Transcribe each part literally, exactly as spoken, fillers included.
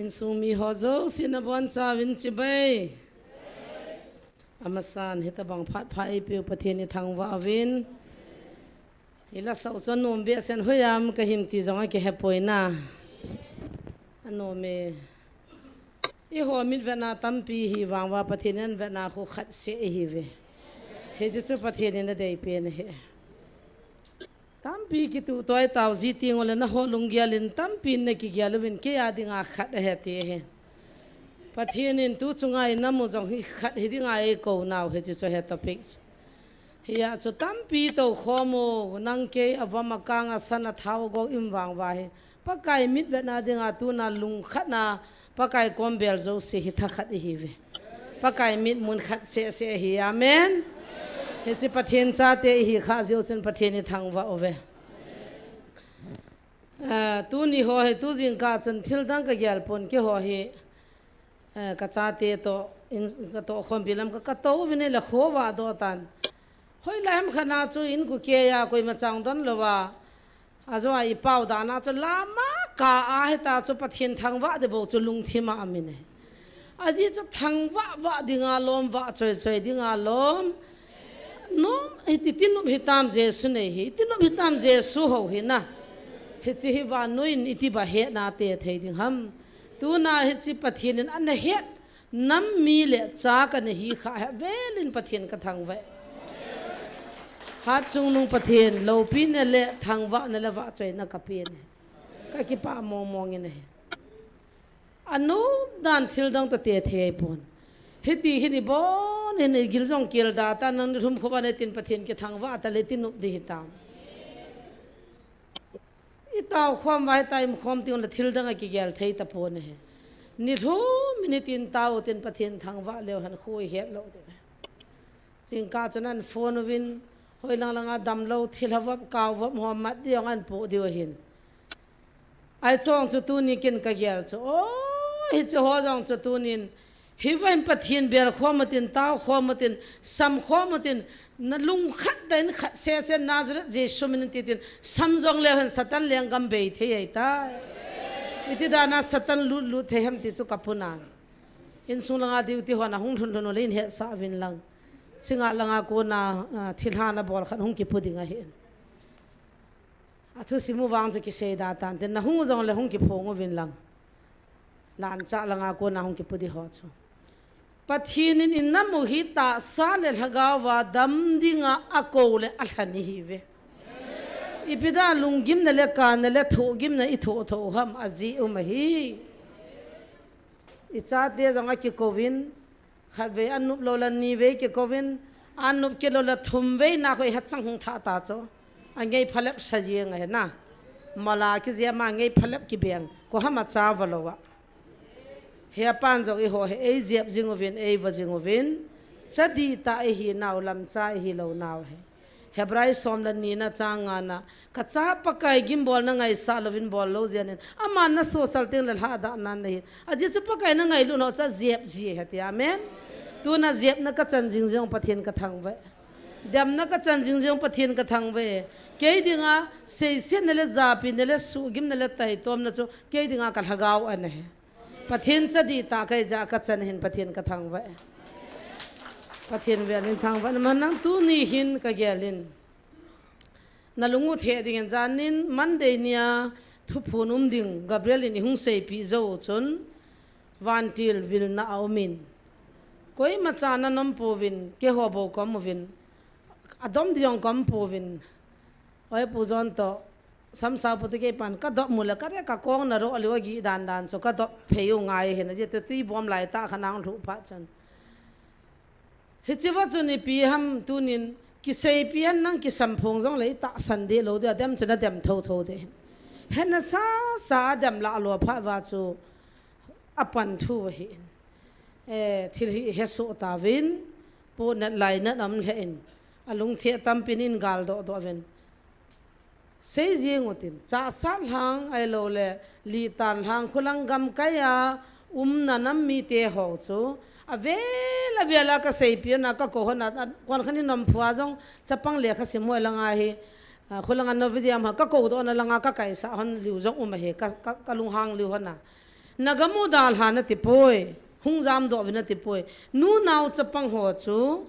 Insung mi ho jouse nabonchauvin chibai. Amasan hitabang phat pha eipeu Pathen ithangvah uvin. Ila sau chu anom behseh in, hoiya ham kahim ti jong akihepoi na. Anom e. Eiho mitvetna tampi hi vang uva Pathen in vetna khu khat seh ahiuve. Hiche chu Pathen in adeipen ahi. Tampi kituh toi tao ji teng uleh nangho lunggel in tampi nakigel uvin, kei a dinga khat ahi ti ahi. Pathen in tu chunga inam u jong hi khat hi dinga eikou nau ahi, hiche chu ahi topic chu. Hia chu tampi tou khom u, nang kei avom akang asan athao agou in vang uva hi. Pakai mitvetna dinga tuna lungkhatna, Pakai kom bel jouse hi thakhat ihiuve. Pakai mitmun khat seh seh ahi, amen. Hiche Pathen chate ihi khah jeh u chun Pathen ithangvah uve. Ah, tuni ho hi tu jingkah chun thildang kagel pon, keiho hi, eh, kachate toh, in, katoh khompi lam ka, katou uvin ahile khovah doh tan. Hoilai ham khat na chu in kukei a koima chang don louva, ajo a ipao dan a chu lama ka a hita chu Pathen thangvah ding bou chu lungthim a um in ahi. Ajeh chu thangvah vah dinga lom, vah choi choi dinga lom. Nom, iti, iti nop hitam Jesu nei hi, iti nop hitam Jesu hou hi na. Hiche hi vannoi in iti ba hetna te thei ding ham. Tuna hiche Pathen in ana het nam mi le cha kana hi khah hi avel in Pathen kathangvah e. Hatchungnung Pathen, loupina le thangvahna le vahchoina kapen e. Kakipah mong mong in ahi. Anom dan thildang toh te thei pon. Hiti hin ibon hin igil jong kel da ta, nang nilhum khovah nei tin Pathen kithangvah ta le iti nop ding hitam. Itao khom uva hita ium khom teng uleh thildang akigel thei tapon ahi. Nilhum in hitin tao u tin Pathen thangvah leu hen khu ihet lou ding ahi. Jingkah chun an phone uvin, hoilang langa damlou, thilha vop, kau vop ho mat ding jong an poh diu ahin. Ahi chong chu tuni kin kagel chu, o, hiche ho jong chu tunin, hiva hin Pathen bel khom utin, tao khom utin, sam khom utin, na lungkhat tah in khat seh seh Nazareth Jesu min in ti tin, sam jong leu hen Satan lenggam bei thei ahitai. Iti dan a Satan lut lut thei ham ti chu kapunan. Insung langa duty hon ahung lhun lhun uleh in hetsah uvin lang. Singngat langa kona, ah, thilha nabol khat hung kipu ding ahin. Athusim u vang chu kisei da tan tin, nahung u jong le hung kiphong uvin lang. Lanchah langa kona hung kipu ding ho chu. Pathen in inam u hi tahsa le lhagao va dam dinga akou le alhen ihiuve. Ipi dia lunggimna le kana le thohgimna ithoh thoh u ham, ajeh um ahi. Ichate jong akikouvin, khatvei anop lou le nivei kikouvin, anop kit lou le thumvei na khu ihachang hung thah ta chu. Angei phalep sa jeng ahi na. Mol a kijep ma angei phalep kibeng. Koi ham acha va lou a. Hia pan jong eiho hi eijep jing uvin, eiva jing uvin. Cha dihtah ihi nau, lamcha ihi lou nau ahi. Hebrai som le ni na chang nga na, kacha Pakai gimbolna ngaisah louvin bol lou jeh in, aman nasosal teng le lhadah nan nahi. Ajeh chu Pakai nangailut nau chu ajep ji ahi ti, amen. Tuna jepna kachan jing jeng Pathen kathangvah e. Demna kachan jing jeng Pathen kathangvah e. Kei dinga seisetna le japina le suhgimna le taitomna chu kei dinga kalhagao ana hi. Pathen cha dihtah kahi jeh a kachan hin Pathen kathangvah e. Pathen vel in thangvah in man nang, tuni hin kagel in. Nalung u theh dingin janin Monday nia thuphon um ding Gabriel in ihung seipeh jou u chun vantil vilna aumin. Koima cha nanom pouvin, keiho bou kaum uvin. Adom ding jong kaum pouvin. Oi, Pu John toh, Samsau Pu toh kei pan, kadop mu le, kare kakong na ro liu agi dan dan chu, kadop phei u ngai hin, ajeh chu tui bom lai tah khat nang lhuh phat chun. Hiche va chun ipi ham tunin, kiseipi hen nang kisamphong jong le itahsan deh lou ding, adem chun adem tho tho ding. Hetna sa sa adem lah lou phat va chu, apan thu ahi in. Eh, thil hi hesoh tauvin, ponat lainat aum lheh in, alungthim tampin in gal doh doh uvin. Sei jing utin, Chahsat lhang ahilou le, Litan lhang, khulang gamkai a umna nam mite ho chu, avel avel a kaseipi hon a, kakou hon a, a, kon khat in nomphua jong, chapang lekha sim hoi langa hi, a, khulang a Navodaya ma, kakou doh na langa kakaisah hon liu jong um ahi, ka, ka, kalunghang liu hon a. Nagam u dalha nati poi, hung jamdoh uvin nati poi. Nunao chapang ho chu,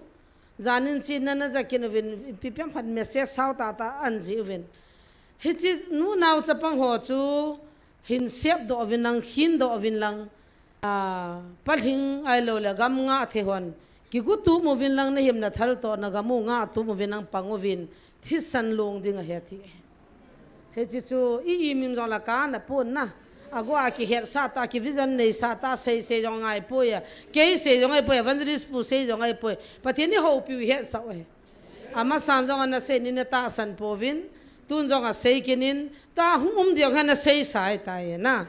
janin chin nana jakin uvin, ipi piam khat message sao tata anji uvin. Hichi nunao chapang ho chu, hin sepdoh uvin lang, khindoh uvin lang. A, palhing ahilou le gam ngah thei hon. Kigo tum uvin lang nahim nathal toh nagam u ngah tum uvin lang pang uvin. Thisan long ding ahi ati. Hichi chu i imim jong la kana pon na. Ago a kihetsah ta, ki vision neisah ta, sei sei jong ngai poi a. Kei sei jong ngai poi, evangelist pu sei jong ngai poi. Pathen in houpiu hetsah u ahi. Amasan jong ana sei nin natahsan pouvin, tun jong asei kit in, ta hung um ding hana seisa ahitai na.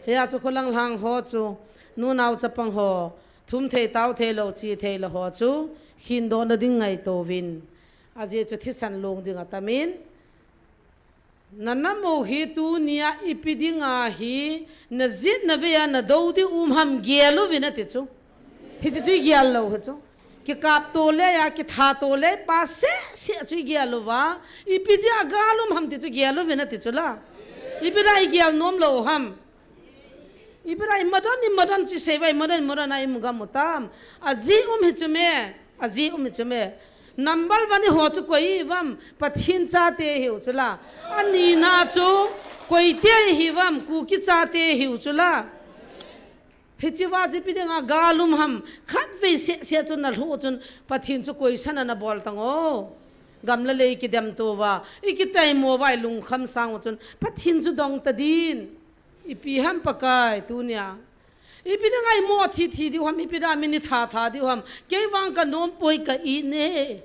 Hia chu kholang lhang ho chu, nunao chapang ho, thum thei tao thei lou, chi thei lou ho chu, khindoh na ding ngaito uvin. Ajeh chu thisan long ding atamin. Nanam u hi tunia ipi dinga hi, najit navei a nadou ding um ham gel uvin ati chu. Hichi chu igel lou hi chu. Kikap to le a, kitha to le pa seh seh chu igel uva. Ipi jeh a gal um ham ti chu gel uvin ati chu la. Ipi dinga igel nom lou ham. Ipi dinga imadon, imadon chu isei uva, imadon, imadon a imu gam u tam. Ajeh um hi chu me. Ajeh um hi chu me. Number one iho chu koi ihiuvam, Pathen chate ihiu chu la. Anina chu, koite ihiuvam, Kuki chate ihiu chu la. Hichi uva chu ipi dinga gal um ham, khatvei seh seh chu nalhuh chun, Pathen chu koisan ana bol tang o. Gam le lei kidem to uva, ikitaimo uva ilungkham sang u chun, Pathen chu dong ta din. Ipi ham Pakai tunia. Ipi dinga imo thi thi diu ham, ipi dinga min itha tha diu ham. Kei vang kanom poi ka ine.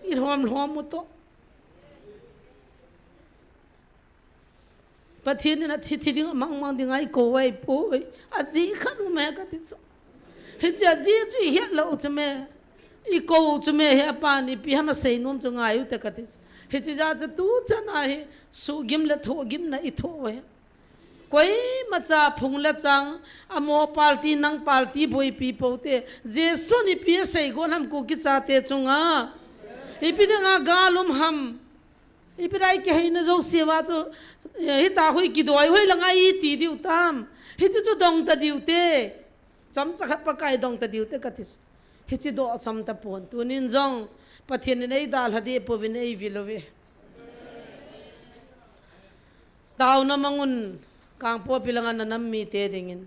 Ilhom lhom u toh. Pathen in athi thi ding, amang mang ding a ikou u ahipoi. Ajeh khat um e kati chu. Hichi ajeh chu ihet lou u chu me. Ikou u chu me, he apan ipi ham asei nom chu ngai u te kati chu. Hichi jeh chu tuchan a hi, suhgim le thohgimna ithoh u ahi. Koimacha phung le chang, amo party nang party boipi pou te, Jesu in ipi asei gon ham Kuki chate chunga. Ipi dinga gal um ham. Ipi dinga ikiheina jouse uva chu, eh, hita hoi kidoi hoi langa iti diu tam. Hichi chu dong ta diu te. Chomcha khat Pakai dong ta diu te kati chu. Hichi doh chom tapon. Tunin jong Pathen in eidalha deh pouvin eivil uve. Taona mang un, Kangpokpi langa nanam mite dingin.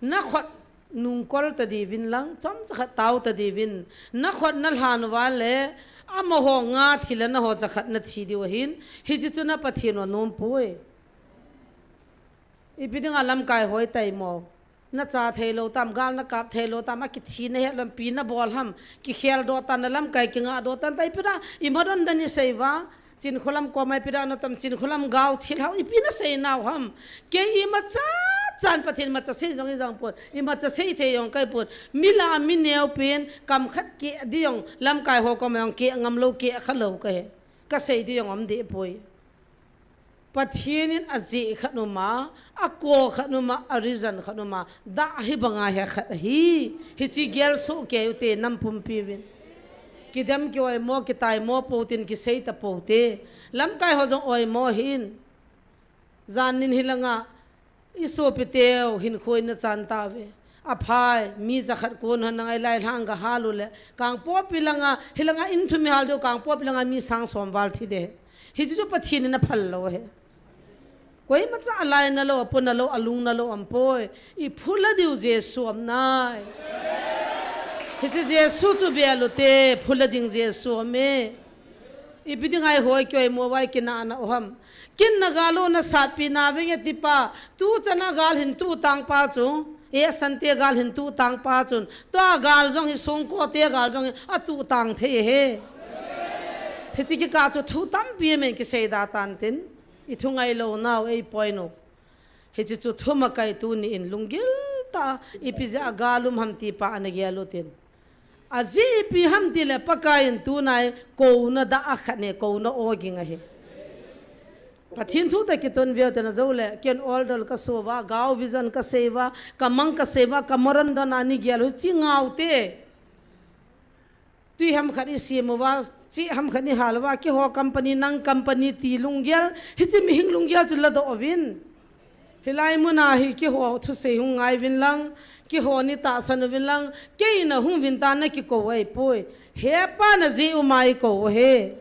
Nakhut nungkol ta diuvin lang, chomcha khat tao ta diuvin. Nakhut nalhan uva le, amaho nga thi le naho cha khat nathi diu ahin. Hichi chu na Pathen u anom poi. Ipi dinga lamkai hoi taimo. Nacha thei lou tam, gal nakap thei lou tam, akithi nahet lou, ipi nabol ham, kikhel doh tan, nalamkai kingah doh tan, ta ipi dinga, imadon dan isei uva, Chinkholam koma ipi dinga natam, Chinkholam gao thil hao, ipi nasei nau ham. Kei imacha chan Pathen imacha sei jong ijang pon, imacha sei thei jong kahi pon, mi la mi neo pen, kam khat keh ding jong, lamkai ho koma jong keh ngam lou, keh kha lou kahi. Kasei ding jong um deh poi. Pathen in ajeh khat um a, ako khat um a, a reason khat um a, dah hi banga hi khat ahi. Hichi gel soh kei u te nam pumpi uvin. Kidem ki oimo, kitaimo pou tin kisei ta pou te. Lamkai ho jong oimo hin. Jan nin hilanga, i sopiteu hinkho in nachan tauve. Aphai, mi jakhat kon hon nangai lai lhang gahal u le. Kangpokpi langa, hilanga in thum ihal diu, Kangpokpi langa mi sang som val thi de. Hichi chu Pathen in aphal lou ahi. Koimacha alaina lou, apona lou, alungna lou um poi. Iphula diu Jesu um nai. Hichi Jesu chu bel u te, phula ding Jesu um e. Ipi dinga ihoi kei u oimo uva ikinahna u ham. Kin nagal u nasatpi na venge tipa, tuchan a gal hin tu tang pa chu, e sante gal hin tu tang pa chun, tua gal jong hi songko te gal jong hi atu tang thei e. Hichi kikah chu thu tampi amen kisei da tan tin, i thu ngailou nau ei poi nu. Hichi chu thuma kai tuni in lunggil ta, ipi jeh a gal um ham tipa ana gel u tin. Ajeh ipi ham tile Pakai in tunai kouna da a khat ne, kouna o ging ahi. Pathen thu ta kiton veu te na jou le, ken order ka so uva, gao vision ka sei uva, ka mang ka sei uva, ka maran dan a ni gel u chi ngau te. Tui ham khat i sem uva, chi ham khat i hal uva, keiho company, nang company ti lunggel, hichi mihing lunggel chu ladoh uvin. Hilai muna hi keiho thusei hung ngai uvin lang, keiho ni tahsan uvin lang, kei na hung uvin ta na kikou ahipoi. He Pa na ji u mai kou he.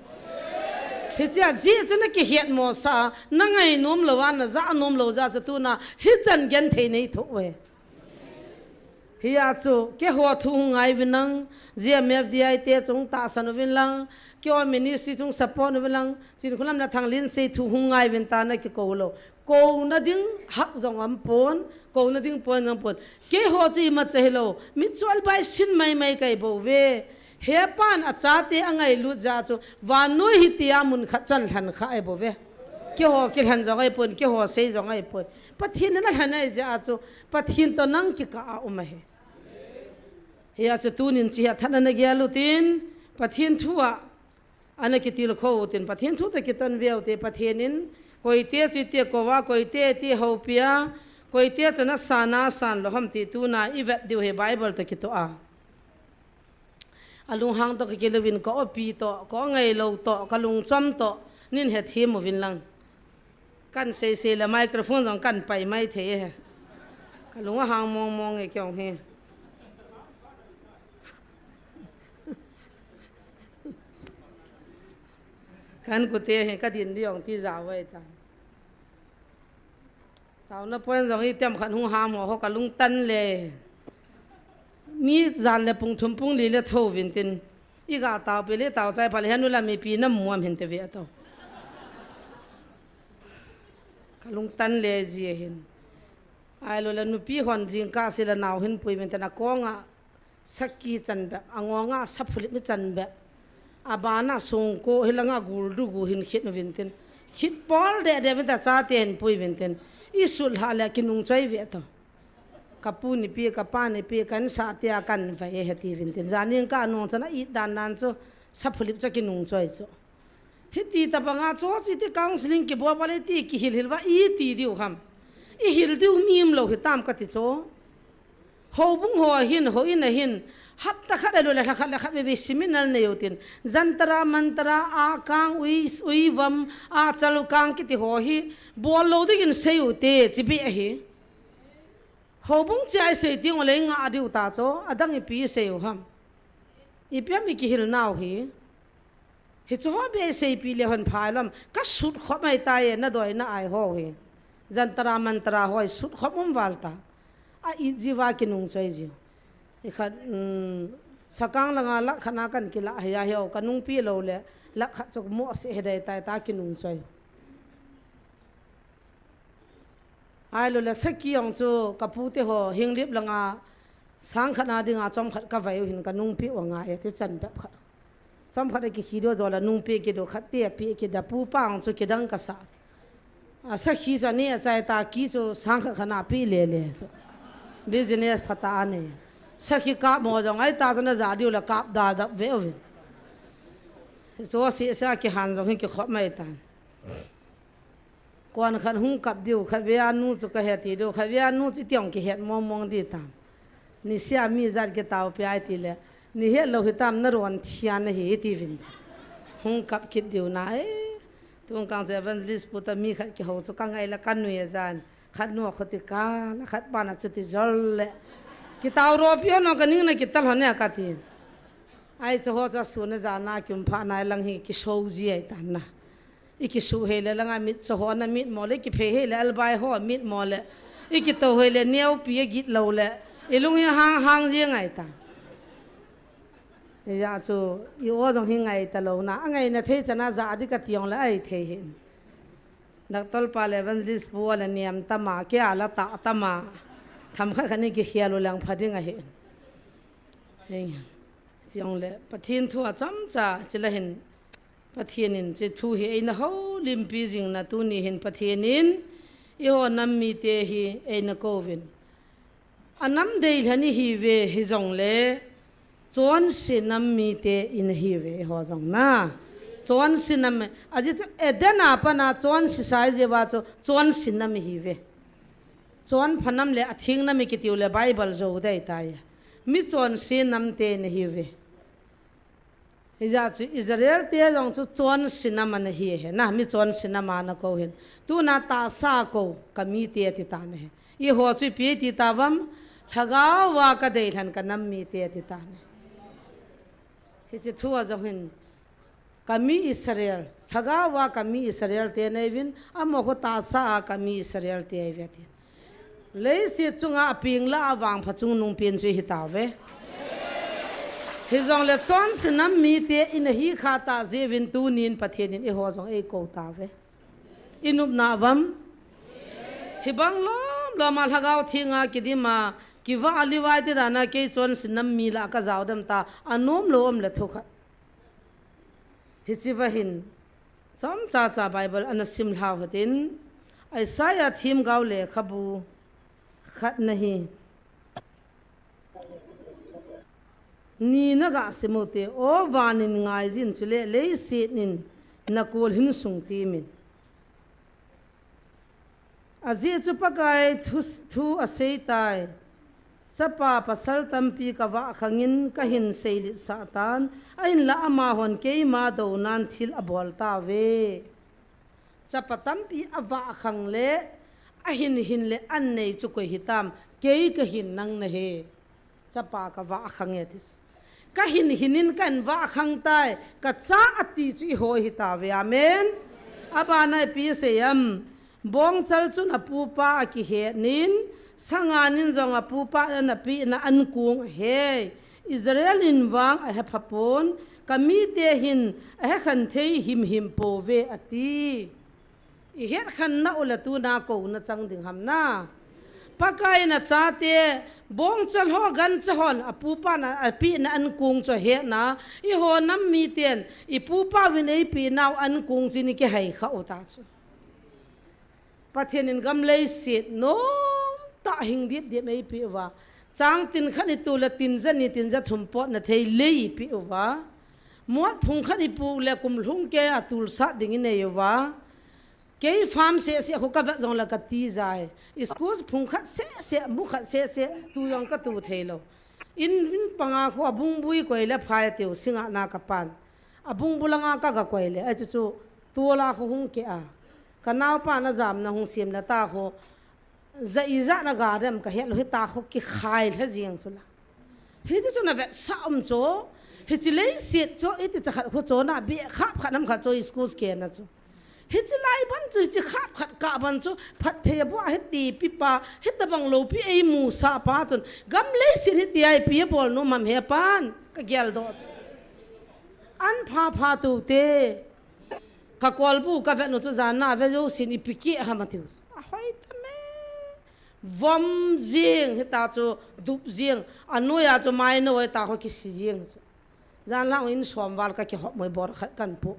Hichea ji chu na kihet mo sa, na ngai nom lou a, na ja nom lou ja chu tuna, hichan genthei nei tho uve. Hia chu, keiho thu hung ngai uvin lang, G M F D I te chung tahsan uvin lang, keiho ministry chung support uvin lang, Chinkholam le Thanglinsei thu hung ngai uvin ta na kikou lou. Kouna ding hak jong um pon, kouna ding pon jong um pon. Keiho chu imacha hilou, mitchol bai sin mai mai kahi bou ve. He Pan achate angailut ja chu, vannoi hitia mun khat chan lhan kha ahi bou ve. Keiho kilhen jong ahi pon, keiho sei jong ahi pon. Pathen in alhen ahi jeh a chu, Pathen toh nang kikah a um ahi. Hia chu tunin hiche hi athat na na gel utin, Pathen thu a ana kitilkhou utin, Pathen thu toh kiton ve ute, Pathen in koite chu iti kou a, koite iti houpi a, koite chu nasan nasan lou ham ti tuna i vet diu hi Bible toh kitoh a. Alunghang toh ka kilou vin ka opi toh, ka ngailou toh, ka lungchom toh, nin hethem uvin lang. Kan sei sei le microphone jong kan pai mai thei e. Ka lung ahang mong mong e kei jong hi. Kan kute hi ka din di jong ti ja vai ta. Taona point jong hi tem khat hung ham ho, ho ka lungtan le. Mi jan le pung thum pung li le tho vin tin. I ga tao pe le tao chai pha le henu la mipi na muam hin te ve to. Ka lungtan le ji hin. Ahilou le nupi hon jingkah sila nao hin pui vin tin a kong a. Sakhi chan bep, angonga saphulip mi chan bep. Abana songko hilanga guldu gu hin khit uvin tin. Khit pol de de vin ta chate hin pui vin tin. I sul ha le kinung choi ve to. Ka pu nipi, ka pa nipi, kan sa tia kan vai he ti vin tin. Janin ka nung chan a i dan dan chu saphulip cha kinung choi chu. Hiti tabanga chu, chu iti counseling kibol pale ti kihil hil va iti diu ham. I hil diu mi um lou hitam kati chu. Houbung ho hin, houin a hin, hapta khat ahilou le lha khat le khat veve seminar nei utin. Jantara, mantara, akang, ui, uivam, achal ukang kiti ho hi, bol lou dingin sei ute, chibi ahi. Houbung chea i sei teng u le i ngah diu ta chu, adang ipi i sei u ham. Ipi ham i kihil nau hi. Hichu ho be sei pi le hon phai lom, ka sut khop mai ta e, na doi na ai ho hi. Jantara mantara ho i sut khop um val ta. A i jiu va kinung choi jiu. I khat, um, sakang langa lakh khat na kan kila hi a hi o, ka nungpi lou le, lakh khat chu mo se he dai tai ta kinung choi. Ahilou le sakhi jong chu ka pu te ho, Henglep langa sang khat na dinga chom khat ka vai u hin ka nungpi u a ngai e, ti chan bep khat. Chom khat a kikhi diu jo la nungpi kidiu khat te pi kida pu pa jong chu kidang ka sa. A sakhi chu ani a chai ta ki chu sang khat khat na pi le le chu. Business pha ta ani. Sakhi kap mo jong ai ta chu na ja diu la kap da da ve u hin. Chu si sa kihan jong hin kikhop mai tan. Kon khat hung kap diu, khat ve a nu chu ka he ti diu, khat ve a nu chu tiong kihet mong mong di tam. Ni sia mi jat kitao pi ai ti le, ni het lou hitam na ron thian na hi ti vin. Hung kap kit diu na e. Tung kang chu evangelist pu ta mi khat kihou chu ka ngai la ka nui a jan. Khat nu a khuti ka, la khat pa na chuti jol le. Kitao ro pi o no ka ning na kital ho ne ka ti. Ai chu ho chu a su na ja na kim pha na lang hi kisou ji ai tan na. I kisu hei le langa mit cho ho na mit mo le, i kiphei hei le albai ho mit mo le, i kitou hei le neo pi a git lou le, i lung hi hang hang ji ngai ta. Hijeh chu, i o jong hi ngai ta lou na, a ngai na thei chana ja di ka tiong le ai thei hin. Doctor pa le evangelist pu le niam tama, kei a la ta tama, tham khat khat ni kikhel u lang pha ding ahi. Hei, tiong le, Pathen thu a chomcha, chi la hin, Pathen in hiche thu hi eina houlimpi jing na tuni hin Pathen in eiho nam mite hi eina kouvin. Anam deilhen ihiuve hijongle, chonse nam mite ina hiuve eiho jong na. Chonse nam, ajeh chu Eden a pat a chonse sa ijiu va chu chonse nam ihiuve. Chonpha nam le atheng nam ikitiu le Bible jou dei tai. Mi chonse nam te ina hiuve. Hijeh chun Israel te jong chu chonse nam ana hi ahi na, mi chonse nam a ana kou hin. Tuna tahsa kou, ka mite ati tan ahi. Eiho chu ipi ati tauvem, lhagao a ka deilhen ka nam mite ati tan ahi. Hiche thu a jong hin, ka mi Israel, lhagao a ka mi Israel te neiuvin, amaho tahsa a ka mi Israel te ahiuve ati. Leiset chunga apeng lah a vangpha chungnung pen chu ihi tauve. Hijongle chonse nam mite ina hi kha tah jeh uvin tunin Pathen in eiho jong eikou tauve. Inopna uvam? Hibang lom lom a Lhagao Theng a kidim a, kivah a livai ti dan a kei chonse nam mi lah a ka jao dem ta, anom lou um le thu khat. Hiche va hin, chomcha cha Bible ana sim lhau hitin, Isaiah themgao lekhabu khat na hi. Ni na ga sim u te, O van in ngai jin chule, leiset in na kol hin sung tim in. Ajeh chu Pakai thu, thu asei tai. Chapa pasal tampi ka vah khang in ka hin seilet sah tan, ahinlah amahon keima dounan thil abol tauve. Chapa tampi avah khang le, ahin hin le an nei chu koi hitam, kei ka hin nang nahi. Chapa ka vah khang e ti chu. Ka hin hin in kan vah khang tai, ka cha ati chu eiho hi tauve. Amen. Abana ipi asei em. Bongchal chun apupa akihet in, sangan in jong apupa in ana pehna ankong ahe. Israel in vang ahe pha pon, ka mite hin ahe khen thei himhim pouve ati. I het khen nau le tuna kouna chang ding ham na. Pakai in achate, bongchal ho gancha hon, apupa in apehna ankong chu ahet na, eiho nam miten, i pupa uvin eipeh nau ankong chu i kihei kha u ta chu. Pathen in gam leiset nom tah hing dip dip eipeh uva. Chang tin khat i tu le tin ja ni tin ja thum potna thei lei eipeh uva. Mot phung khat i pu le kum lhung kei a tulsat ding i nei uva. Kei farm seh seh khu ka vet jong le ka ti jai. School phung khat seh seh, mu khat seh seh, tu jong ka tu thei lou. In, in panga khu abungbui koi le phai tiu, singa na ka pan. Abungbu langa ka ga koi le, ahi chu chu, tu la khu hung ke a. Ka naopa na jam na hung sim le ta khu, ja i ja na ga dem ka het lou hita khu kikhai le jing chu la. Hiche chu na vetsah um chu, hiche leiset chu, iti cha khat khu chu na beh khap khat nam khat chu school ke na chu. Hiche lai ban chu, hiche khap khat kah ban chu, phatthei a bu a hiti pi pa, hitabang loupi eimusah pa chun, gam leiset hitia ipi abol nom ham he pan, ka geldoh chu. An pha pha tu te, ka kolbu ka vet nu chu jan na ve jousen ipi keh ham atiu chu. Ahoi ta me. Vom jing hita chu dup jing, anoiya chu mai noi ta ho kisi jing chu. Jan lang in som val ka kihop moi bor khat kan pu.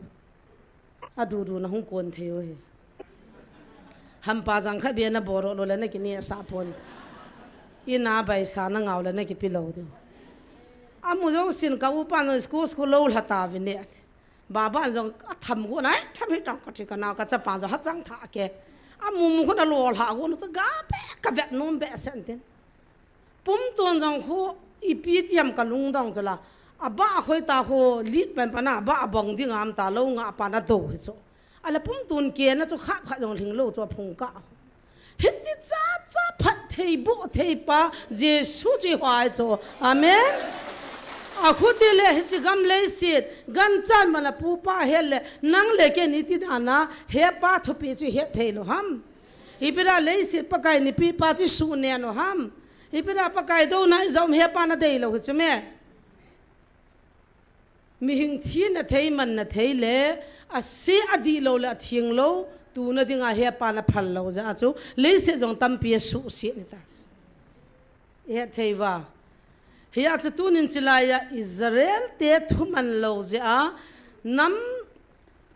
Adudu na hung kon thei u hi. Hampa jang kha bia na boro lou le na kinehsah pon. Ina baisa na ngau le na kipe lou diu. Amu jousen ka upa nu school school lou lha ta vi ne. Baba jong atham gu nai, tham hi tang ka thi ka nao ka chapa jong hachang tha ke. Amu mu khu na lou lha gu nu chu ga be ka vet nom be sen tin. Pumtun jong khu ipi ti ham ka lungdong chu la. Abah khoi ta khu lit pan pan a, abah abong ding am ta lou nga pan a do hi chu. Ale pumtun ke na chu khap khat jong hling lou chu aphung kah. Hiti cha cha phatthei boh thei pa Jesu chu i hoi chu. Amen. Akhuti le hiche gam leiset, ganchan mana pupa het le, nang le kei ni ti dan a, hepa thupi chu het thei lou ham. Ipi dia leiset Pakai in eipeh pa chu i suh nen u ham. Ipi dia Pakai douna i ja um hepa na dei lou hi chu me. Mihing thina thei, manna thei le, ase adih lou le atheng lou, tuna dinga hepa na phal lou jeh a chu, leiset jong tampi asuhset ni ta. I het thei uva. Hia chu tunin chilai a Israel te thuman lou jeh a, nam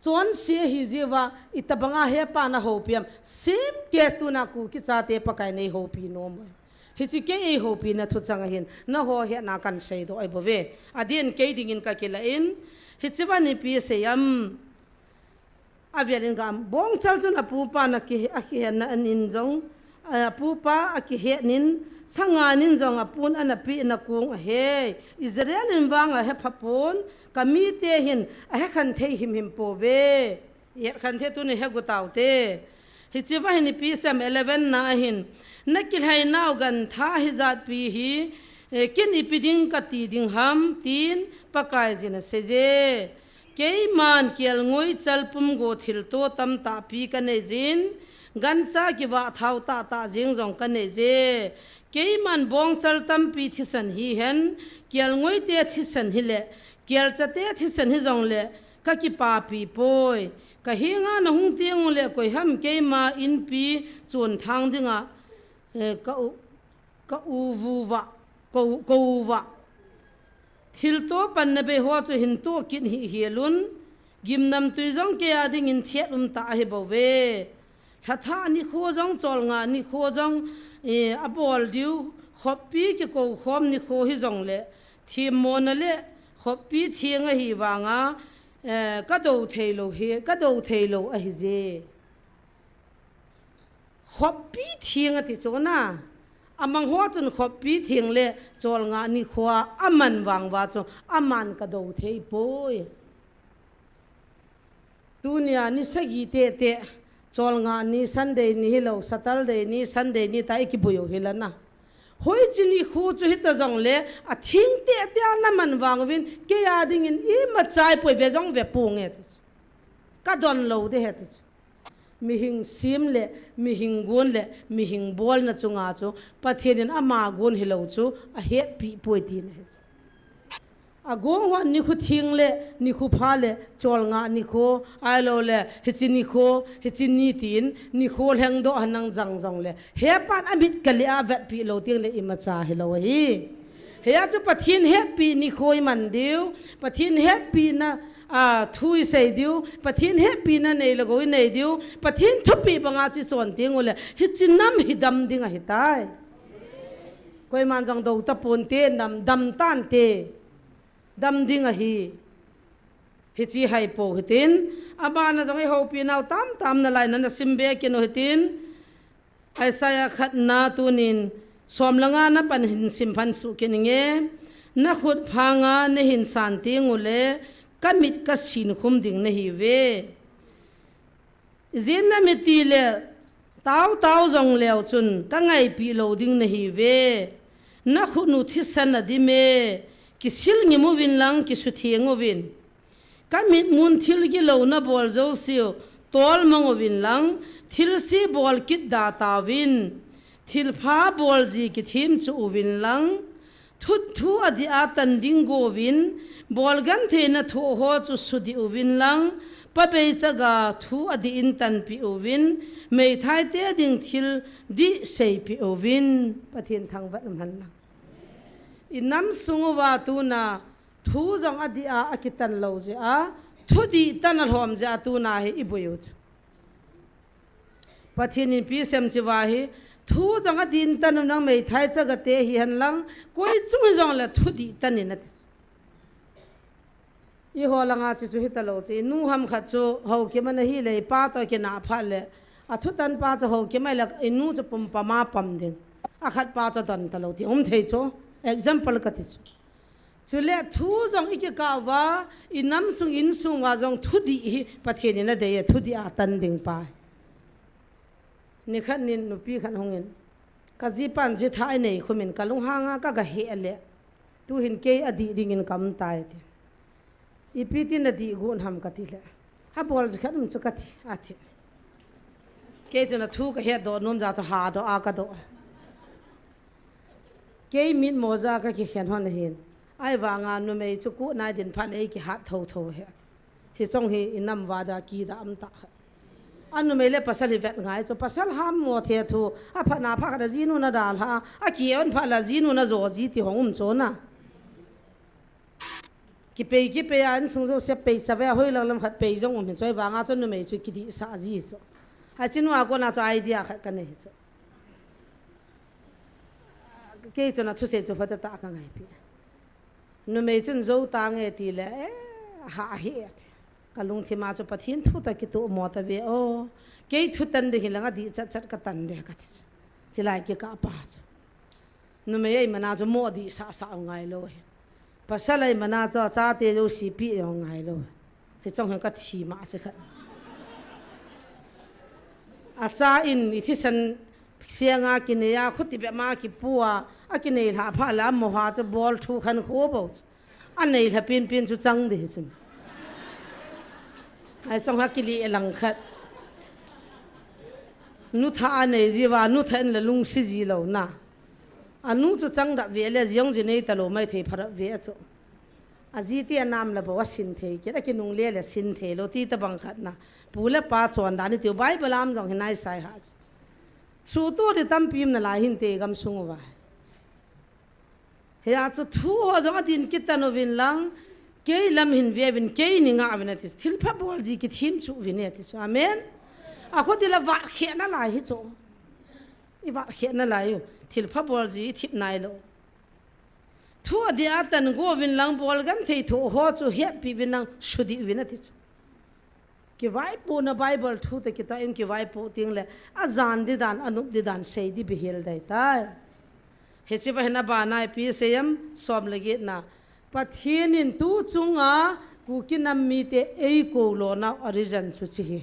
chonse hi jeh uva, itabang a hepa na houpi am. Same case tuna Kuki chate Pakai in ei houpi nom u. Hiche kei ei houpi na thuchang ahin, nangho hetna kan seidoh ahi bou ve. Adin kei dingin ka kila in, hiche van ipi asei am. Avel in ka am, bongchal chun apupa na ki, akihetna an in jong, A pupa akihetnin, sanganin jong apun anapeh na kong ahi. Israel in vang ahe phapon, kamite hin ahe khan thei himhim pouve. Ihet khan thei tunin hegu taute. Hiche va hin ipi asei em eleven na ahin. Nakilhainau gantha hijatpi hi, eh, ken ipi ding kati ding ham, tin Pakaiyin aseije. Keiman kelngoi chalpum go thilto tamtahpi kaneijin, gancha kivah thao tahtah jeng jong kaneije. Keiman bongchal tampi thisan hihen, kelngoi te thisan hile, kelcha te thisan hijongle, kakipapi poi. Kahenga nahung tengule koiham keima inpi chonthang dinga, eh, ka u, ka u vuva, ka u, ka uva. Thilto panna bei ho chu hin toh kit hih hel un, gimnamtui jong kei a dingin thet umtah ahi bouve. Lhathah nikho jong cholngah nikho jong, eh, abol diu, khoppi kikoukhom nikho hijongle, themmona le khoppi theng ahi vanga, eh, kadou theilou hi, kadou theilou ahije. Khoppi theng ati chu na. Amang ho chun khoppi theng le cholngah nikho a aman vang uva chu aman kadou thei poi. Tunia ni sagi tehteh, cholngah ni Sunday ni hilou, Saturday ni Sunday ni ta ikibui u hila na. Hoiche nikho chu hita jongle, atheng tehteh a naman vang uvin, kei a dingin imacha ipoi ve jong ve ponge ti chu. Kadon lou ding ahi ti chu. Mihing sem le, mihing gon le, mihing bolna chunga chu, Pathen in ama gon hilou chu, ahetpi poi tina ahi. Agong hon nikho theng le, nikho pha le, cholngah nikho, ahilou le, hiche nikho, hiche ni tin, nikho lhengdoh hanang jang jongle. Hepan amit kali a vetpi lou tengle imacha hilou ahi. Hia chu Pathen hetpi nikho iman diu, Pathen hetpina, a, thu isei diu, Pathen hetpina nei le gou inei diu, Pathen thupeh banga chu ichon tengule, hiche nam hi dam ding ahitai. Koiman jong dou taponte, nam dam tante, dam ding ahi. Hiche haipou hitin, abana jong ihoupi nau tamtah um nalai, nana simbe kit u hitin, Isaiah khatna tunin, som le nga na pan hin simphan suh kit inge, nakhut phanga nahin san tengule, kamit kasin khum ding nahiuve. Ijeh inem itile, tao tao jongleu chun, kangaipi lou ding nahiuve. Nakhut u thisan adim e, kisil ngim uvin lang, kisutheng uvin. Kamitmun thil gilou nabol jouseu, tolmang uvin lang, thilse bol kit da tauvin, thilpha bolji kithemchuh uvin lang, thut thu adih a tan ding go uvin, bolgentheina thoh ho chu sudih uvin lang, pabeichaga thu adih in tanpeh uvin, meithaite ding thil dih seipeh uvin, Pathen thangvah in umhen lang. Inam sung uva tuna, thu jong adih a, akitan lou jeh a, thudih tan alhom jeh a tuna hi ibui u chu. Pathen in ipi asei em tia hi, thu jong adih in tan un lang meithai chagate hihen lang, koi chung hijongle thudih tan in ati chu. Eiho langa chu chu hitalou chu, inu ham khat chu Haokip ana hile, ipa toh kinah phat le, athutan pa chu Haokip ahile, inu chu pumpam a pam ding. Akhat pa chu adon talou ti um thei chu, example kati chu. Chule thu jong ikikah uva, inam sung insung uva jong thudih hi Pathen in adei e, thudih a tan ding pa. Nikhat nin nupi khat hungin, kajipan jitha inei khum in kalunghang a kagaheh le, tuhin kei adih dingin kaum tai ati. Ipi tin nadih got ham katile, abol jikhat um chu kati, ati. Kei chun athu kahetdoh nom jeh a chu hadoh a kadoh. Kei mitmo jeh a kakikhen lhon ahin. Ahivanga numei chu kut nai din phat le eikihat thotho ahi. Hiche hi inam uva dia kidah umtah khat. Anumei le pasal hi vet ngai chu, pasal ham mo the thu, aphatna phat khat a jinun adalha, akion phat le ajinun ajo ji ti hung um chu na. Kipei kipei a insung jouse pei chave a hoilang lam khat pei jong um hi chu, ahivanga chu numei chu kidihsah ji chu. Hichenu a kona chu idea khat kanei chu. Kei chun athusei chu phatah a kangaipi. Numei chun jou tange tile, eh, hah hi ati. Kalungthim a chu Pathen thu toh kitoh mo tave o. Kei thu tan ding hilang adih chat chat katan ding kati chu. Tilai kikah pa chu. Numei ahi mana chu mo dih sah sah u ngai lou hi. Pasal ahi mana chu achate jouse pe jong ngai lou hi. Hiche chong hi ka thi ma chu khat. Acha in i thisan seng a kinei a, khuti bep ma kipu a, akinei lha pha la mo ha chu bol thu khan kho bou chu. Anei lha pin pin chu chang ding hi chu. Ahi chong ha kili lang khat. Nu tha anei jiu va, nu tha in la lungsi ji lou na. Anu chu chang dap ve le, jong ji nei ta lou mai thei pha dap ve a chu. Aji ti anam la bou asin thei kit, akinung le le sin thei lou ti tabang khat na. Pu le pa chondan ni tiu Bible a um jong hi nai sai ha chu. Chu tu di tampi um nalai hin te gam sung uva. Hia chu thu ho jong adin kitan uvin lang, kei lam hin ve uvin, kei ni nga uvin ati. Thil pha bol ji kithim chu uvin ati chu. Amen. A kho ti la vat khe nalai hi chu. I vat khe nalai u. Thil pha bol ji i thip nai lou. Thu adia tan go uvin lang bol gam thei thu ho chu hepi uvin lang sudi uvin ati chu. Kivaipohna Bible thu te kita in kivaipoh ting le, ajan di dan, anup di dan, sei di bihil dai tai. Hiche va hin abana ipi sei em, som le get na. Pathen in tu chunga Kuki nam mite eikou lona origin chu chi hi.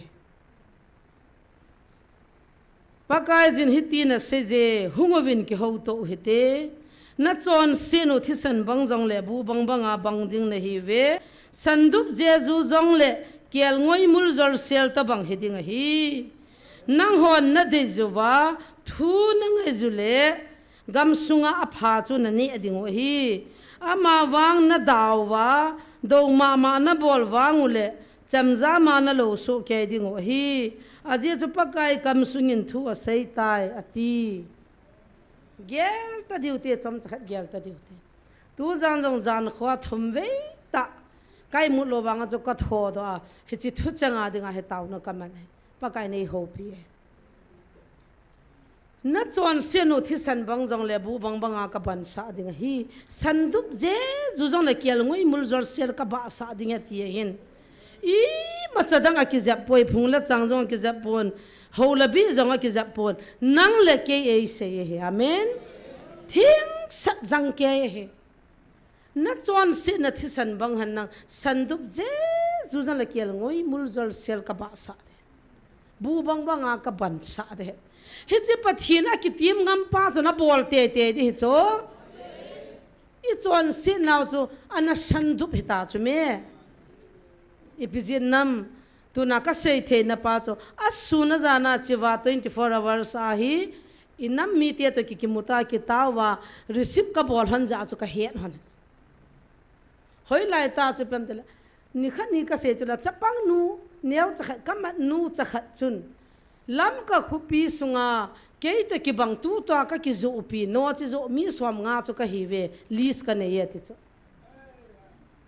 Pakaiyin hitin asei je, hung uvin kihouto u hite. Nachonset u thisan bang jongle bu bang banga bang ding nahiuve. Sandup jeju jongle kelngoi muljol sel tobang hiding ahi. Nanghon nadei jiuva, thu nangai jiu le, gam sunga apha chu naneh ding u ahi. Amavang nadau va, dou mama nabol vang u le, chamjam a nalou soh kei ding u ahi. Ajeh chu Pakai kam sungin thu asei tai, ati. Gel ta diu te, chomcha khat gel ta diu te. Tujan jong jan kho thum vei ta. Ka imut lou vanga chu ka thodoh a. Hiche thu changa dinga hi taona ka man e. Pakai in eihoupi e. Nachonset u thisan bang jongle bu bang banga kabansah ding ahi. Sandup jeju jongle kelngoi muljol sel kabahsah ding ati ahin. Imacha dang akijep poi, phung le chang jong akijep pon, hou le bi jong akijep pon. Nang le kei eisei ahi. Amen. Thing sat jang kei ahi. Nachonsetna thisan bang hen nang, sandup jeju jongle kelngoi muljol sel kabahsah de. Bu bang banga kabansah de. Hiche Pathen akitim ngam pa chu nabol teitei di hi chu. I chonset nau chu ana sandup hita chu me. Ipi jeh ham, tuna kasei theina pa chu, asun ajana chiva twenty-four hours ahi, i nam mite toh ki, kimuta kitao va, receive kabol hon jeh chu kahet hon. Hoilai ta chu pem tile, nikhat ni kasei chu la, chapang nu, neocha khat, kamat nucha khat chun, Lamka khopi sunga, kei toh kibang tutua kakijoh upi, noche joh mi som nga chu kahiuve, list kanei e ti chu.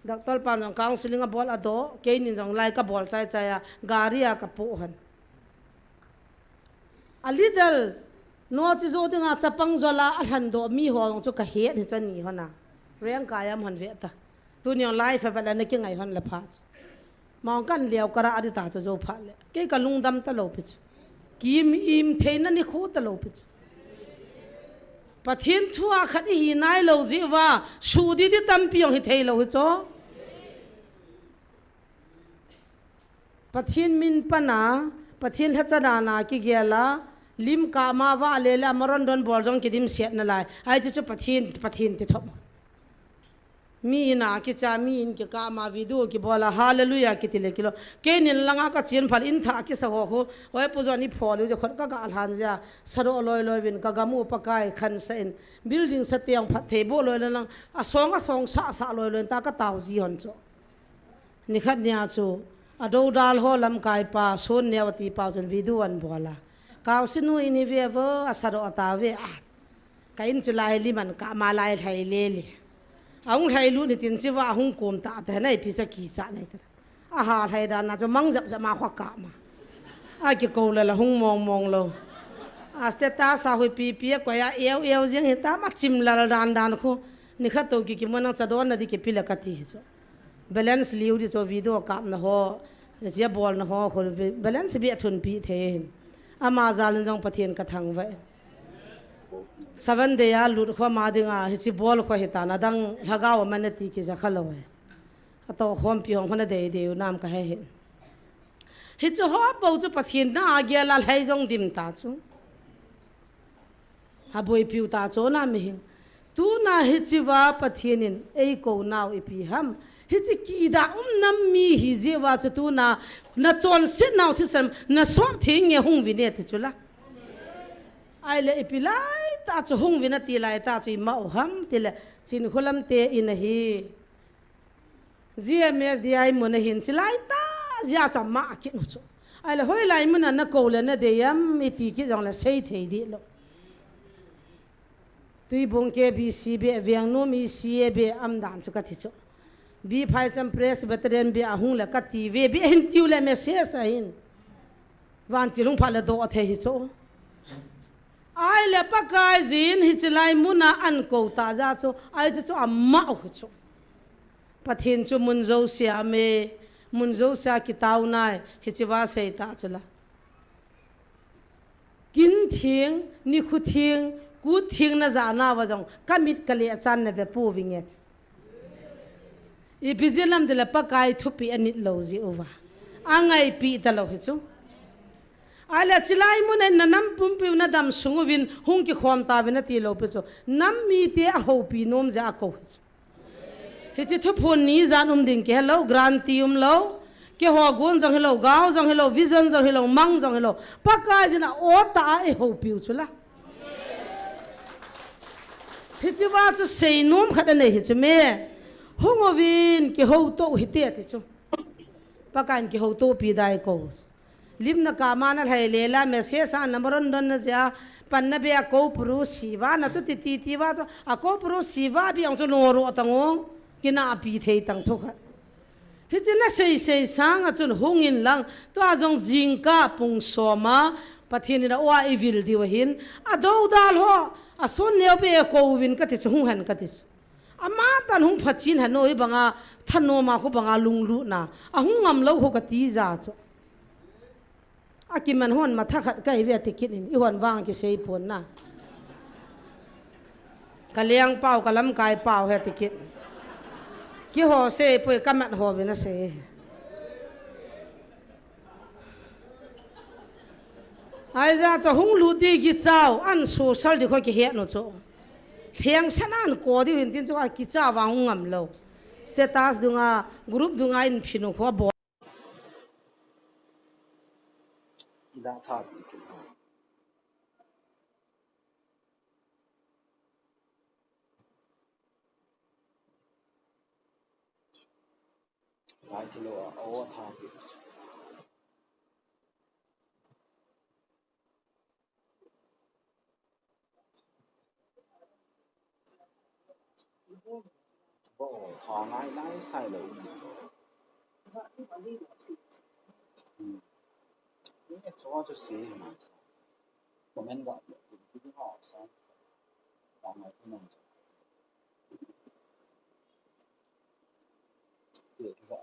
Doctor pan jong counseling abol adoh, keinin jong lai kabol chai chai a, gari a kapoh hon. A little, noche joh dinga chapang jol a alhan doh mi ho jong chu kahet hi chu ani hon a. Rengkai am hon ve ta. Tuni jong live a vet le nakingai hon le pha chu. Mong kan leo kara adi ta chu jou phat le. Kei kalungdam talou pi chu. Ki im, im theina nikho talou pi chu. Pathen thu a khat ihi nailou jeh uva, sudi di tampi jong hithei lou hi chu. Pathen min pan a, Pathen lhacha dan a kigel a, lim kah ma va le le a maron don bol jong kidimset nalai. Ahi chu chu Pathen, Pathen ti thop. Mi in a kicha, mi in kikah ma video kibol a, hallelujah kiti le kilou. Keinin langa kachen phat in thah kisa ho khu. Oi pu jong ni pho lu je khot kaga lhan jia. Sadoh loi loi uvin kagam u Pakai khansah in. Building sa tiang phatthei boh loi le lang. Asong asong sah sah loi loi in ta katao ji hon chu. Nikhat nia chu, adoudal ho lamkai pa, Son Neo ati pa chun video anabol a. Kaosi nu in hi ve vo, asadoh atao ve a. Ka in chu lai lim an kah ma lai lhai le le. Ahung lhai lut ni tin chu va ahung kom ta ta nai pi cha kicha nai ta. Aha lhai dan na chu mang jap jap ma kho kah ma. Akikou le la hung mong mong lou. A status a hui pi pi a koi a eu eu jeng hi ta ma chim lal dan dan khu. Nikhat toh ki kimu nang chadon na di kipi le kati hi chu. Balance liu di chu video kapna ho, jia bolna ho, khu balance bia thun pi thei hin. Ama jal in jong Pathen kathangvah e. Seven day a lut kho ma dinga, hichi bol kho hitana dang lhagao mana ti kija khalou e. Ato khompi hong khona dei dei u nam kahe hin. Hichu ho bou chu Pathen na a gel a lhai jong dim ta chu. Aboipiu ta chu na mi hin. Tuna hichiva Pathen in eikou nau ipi ham. Hichi kida um nam mi hi jeh uva chu tuna nachonset nau thisan nasop thei nge hung uvin e ti chu la. Ahile ipi lai ta chu hung uvin ati lai ta chu ima u ham tile Chinkholam te in ahi. G M F D I mun a hin chilai ta jia cha ma kit u chu. Ahile hoilai mun a nakou le nadei am iti kit jongle sei thei di lou. Tuibung K B C be, Vengnom E C A be, am dan chu kati chu. B Phaicham Presbyterian be ahung le kati ve, be hin tiu le message ahin. Vantil hung phat le doh thei hi chu. Ahile Pakaiyin hichi lai mun a akou ta jeh chu, ahi chu chu ama u chu. Pathen chu mun jousea me, mun jousea kitao nai, hichiva sei ta chu la. Kin theng, nikho theng, kut theng na jana uva jong, kamit kale achan na ve pouvinge. Ipi jeh ham tile Pakai thupi anit lou jeh uva. Angaipi ta lou hi chu. Ahile chilai mun a hin nanam pumpi u nadam sung uvin hung kikhom tauvin ati lou pi chu. Nam mite ahoupi nom jeh a kou hi chu. Hichi thuphon ni jan um ding kihe lou, guarantee um lou. Keiho gon jong hilou, gao jong hilou, vision jong hilou, mang jong hilou. Pakaiyin a o ta a eihoupiu chu la. Hichiva chu seinom khat anei hi chu me. Hung uvin kihouto u hite ti chu. Pakaiyin kihoutopi dai kou. Lim na kama na lhai le la message a na maron don na jeh a pan na be a kou puru siva na tu ti ti ti va chu a kou puru siva bi ang chu no ro tang o. Kinapi thei tang thu khat. Hichi na sei sei sanga chun hung in lang, tua jong jingkah pung som a, Pathen in a o a eivil diu ahin, adoudal ho, ason neo be kou uvin kati chu hung hen kati chu. Ama tan hung phat chin hen o, hibanga thanom a khu banga lunglutna, ahung ngam lou khu kati jeh chu. Akiman hon matha khat ka ive ti kit in, ihon vang kisei pon na. Ka leng pau, ka lamkai pau he ti kit. Keiho sei poi, ka mat ho ve na sei. Ahi jeh chu hung lut di kichau, an social di kho kihet nu chu. Lheng san an ko di hin tin chu a kichau va hung ngam lou. Status dunga, group dunga in phin u kho bol. Ida tha pi kin ha. Lai ti lou a, o tha pi. Bo, tha ngai ngai sai lou. Hmm. Ni cho cho si ma. Comment ga. Ki ha sa. Ba ngai tu nang. Ki ki sa.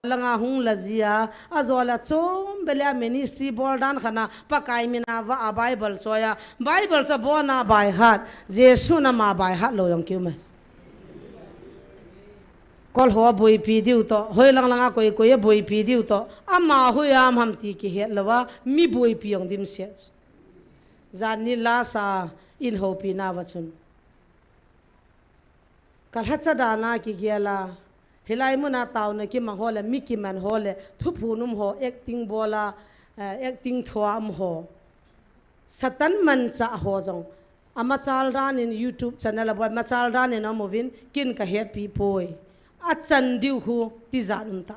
Langa hung la jia, ajo la chom bele a ministry bol dan khana, Pakai mina va a Bible choiya, Bible cho bona by heart, Jesu nama by heart lou jong kiu mes. Kol ho boipi diu toh, hoi lang langa koi koi a boipi diu toh, ama hoiya ham ti kihet louva, mi boipi jong dimset. Jan ni lasa in houpi nauva chun. Ka lhacha dana kigel a, hilai muna taona kimang ho le, mi kiman ho le, thuphon um ho, acting bol a, eh, acting thua um ho. Satan manchah ho jong, amachal dan in YouTube channel a bol, machal dan in aum uvin, kin ka happy poi. Achan diu khu, tijat um ta.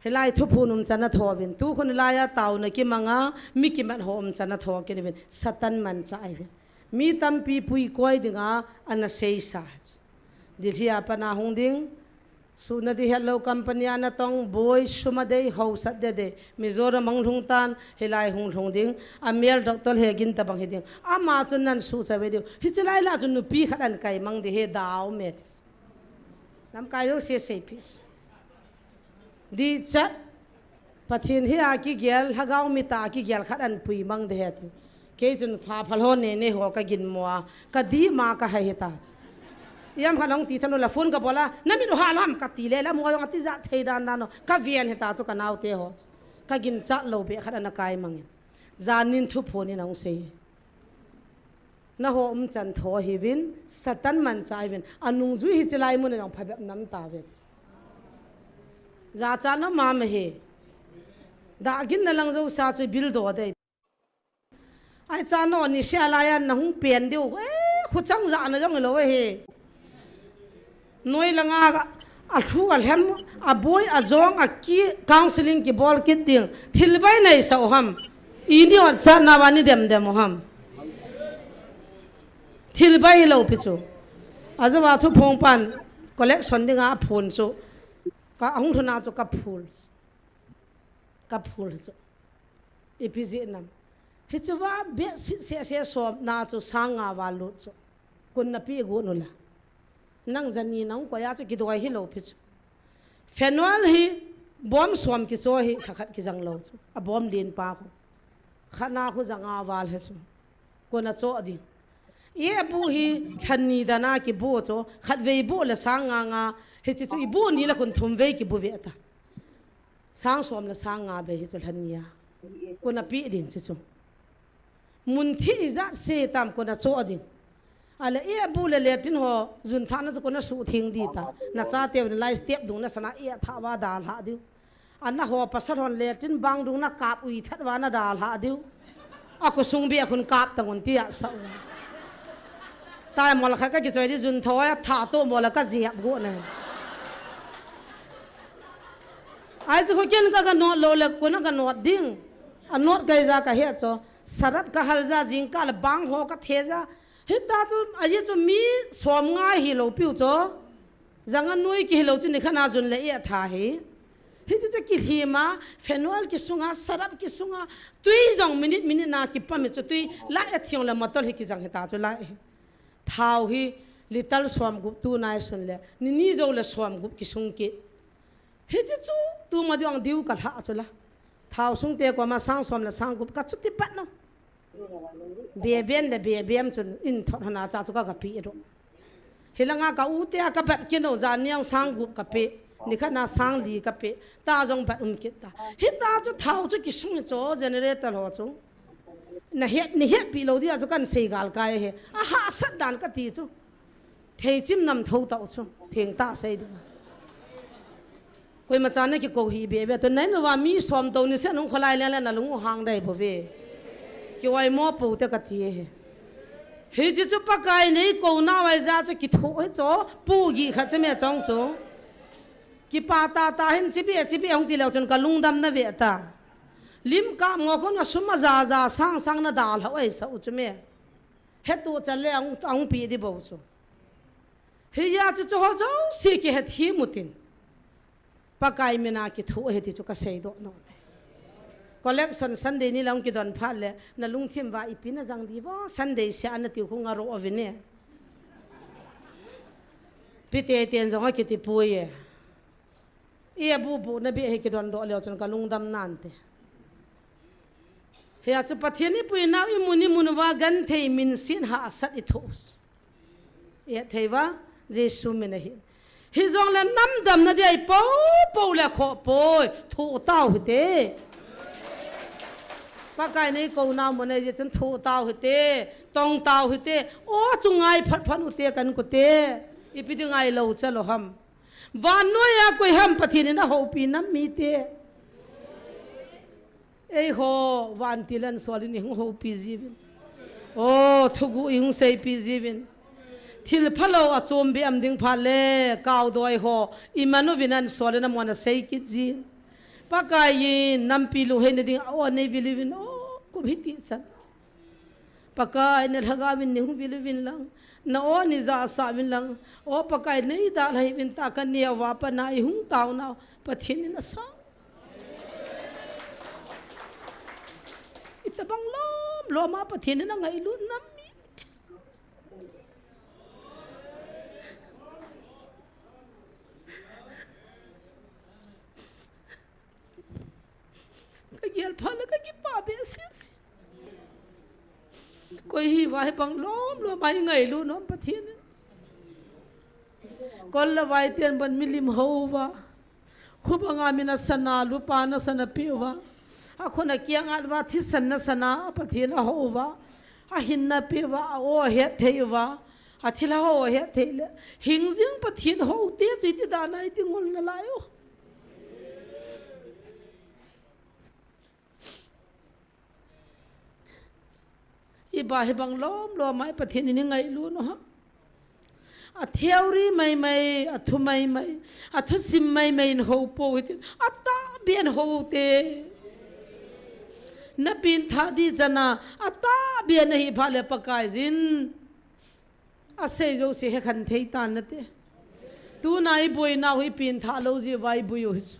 Hilai thuphon um chan a tho uvin. Tu khun hilai a taona kimang a, mi kiman ho um chan a tho kit uvin. Satan manchah ahi uvin. Mi tampi puikoi dinga, ana seisa. Delhi a pat na hung ding. Suhna di hetlou company a natong, boi, sum adei, hausat dede. Mizoram hung lhung tan, hilai hung lhung ding. A male doctor hegin tabang hi ding. Ama chun nan suhsa ve diu. Hiche lai lah chun nupi khat ana kai mang ding hi dau me. Lamkai lou se sei pi. Dichat. Pathen hi a kigel, lhagao mit a kigel khat ana pui mang ding ahi ti. Kei chun pha phal ho nene ho ka ginmo a, ka dih ma ka hai hita. Ijemkhat hung ti tha lou le phone ka bol a, na mit u ha lam ka ti le, la mo jong ati ja thei dan dan o, ka ven hita chu ka naote ho. Ka ginchat lou beh khat ana kai mang in. Jan nin thuphon in ahung sei. Naho um chan tho ahi uvin, Satan manchah ahi uvin, anungjui hiche lai mun a jong phabep nam tave. Jachat na mama hi. Dagin na lang jouse chu bil do dei. Ai cha no ni sia lai a na hung pen diu. Eh, khuchang ja na jong lou ahi. Noi langa, a thu a lhem, a boi, a jong, a ki, counseling kibol kit ding. Thil bai nei sa u ham. I ni ot chat na ba ni dem dem u ham. Thil bai lou pi chu. Ajeh a thuphong pan collection dinga phun chu. Ka hung thuna chu ka phul. Ka phul chu. Ipi jeh nam. Hichu va bedsheet seh seh som na chu sang nga va lut chu. Kun na pi gu nu la. Nang jani nang ko ya chu kidoi hi lou pi chu. Phenol hi bom som kicho hi lha khat kijang lou chu. A bom lin pa khu. Khat na khu jang a val he chu. Kun a cho ding. Ebu hi lhan ni dana kibu chu. Khat vei bu le sang nga nga. Hichi chu i bu ni la kun thum vei kibu ve ta. Sang som le sang nga be hi chu lhan nia. Kun a pi ding chi chu. Mun thi ijat se tam kun a cho ding. Ale ebu le latrine ho jun thana chu kun a su thing di ta. Na cha teu lai step dung na sana e tha va dal ha diu. Ana ho pasal hon latrine bang dung na kap ui that va na dal ha diu. A kusung bia khun kap tangun tia sa u. Tai mol kha ka kichoi di jun thoi a tha to mol ka jiap go na. Ai chu ken ka ka not lou le kun a ka not ding. A not kai ja ka he cho. Sarap ka hal ja jing ka le bang ho ka the ja. Hita chu a ji chu mi som nga hi lou piu cho. Janga nui ki hi lou chu ni khana jun le e tha hi. Hichu chu kilhim a, phenol kisunga, sarap kisunga, tui jong minute minute na kipam hi chu tui, lai a thiang le matol hi kijang hita chu lai. Thao hi litre som gup tu nai sun le, ni ni jou le som gup kisung ki. Hichu chu, tu ma diu ang diu ka lha chu la. Thao sung te ko ma sang som le sang gup ka chu ti pat no. Beben le beben chun in thot hana cha chu ka ka pi ro. Hilanga ka u te a ka bat kino ja niang sang gup ka pe. Ni khana sang li ka pe. Ta jong bat um kit ta. Hita chu thao chu kisung cho generator ho chu. Na het, ni het pi lou dia chu kan sei gal kai he. A hahsat dan ka ti chu. Thei chim nam tho ta u chu. Theng ta sei ding. Koima cha na kikou hi be be, tu nai nu va mi som to ni se nung kholai le le na lung u hang dai bo ve. Ki wai mo pu te ka ti he. Hichi chu Pakai nei kou na wai ja chu kithu hi cho, pu gi kha chu me chong chu. Kipa ta ta hin chi be, chi be hung ti leu chun ka lungdam na ve ta. Lim ka mo ko na sum a ja ja sang sang na dal ha wai sa u chu me. He tu cha le ang, ang pi di bo chu. Hiya chu chu ho jouse kihet hi mutin. Pakai mina kithu he ti chu ka sei doh nom e. Collection Sunday ni lang kidon phat le, na lungthim va ipi na jang di vo, Sunday sia na tiu khu nga ro ovin e. Pi te ten jong a kiti pui e. I a bu bu na bia hi kidon doh leu chun ka lungdam nante. Hiya chu Pathen i pui nau i mun i mun va genthei min sin hahsat i thos. I thei va Jesu min a hi. Hijongle namdamna dia i po po le khoh poi, thoh tau hite. Pakai nei kou nau mo nei jeh chun thoh tau hite, tong tau hite, o chu ngai phat phat ute kan kute. Ipi dinga i lo cha lo ham. Vannoiya koi ham Pathen in ahoupi nam mite. Eiho, vantil in sol in i hung houpi jiuvin. O, thuguh i hung seipi jiuvin. Thil phalou a chom be am ding phat le, kaudoi ho, i man uvin an sol in amon a sei kit jin. Pakai in, nampi lungheina ding a o nei vil uvin, o, kum hiti chan. Pakai na lhagao vin nei hung vil uvin lang. Na o nei ja sa uvin lang. O Pakai nei dalha uvin ta ka neo va pa na i hung tao nau. Pathen in asang. Itabang lom lom a Pathen in angailut nam mi. Ka gel phat le ka kipah behseh. Koi hi va hibang lom lom a i ngailut nom Pathen in. Kol le vai ten ban milim hou uva. Khubanga min a sana, lupa na sana pe uva. A khun a kiang at uva, thisan na sana, a Pathen a hou uva. A hinna pe uva, a o a het thei uva. A thilha ho a het thei le. Hing jing Pathen hou te chu iti dan a iti ngol nalai u. Iba hibang lom lom a i Pathen in i ngailut u ham. A theory mai mai, a thu mai mai, a thusim mai mai in hou pou hitin. A tahbeh in hou te. Na pengthah di chan a, a tahbeh in ahi phat le Pakaiyin. A sei jouse hekhen thei tan nate. Tuna i boina u hi pengthah lou jeh uva i boi u hi chu.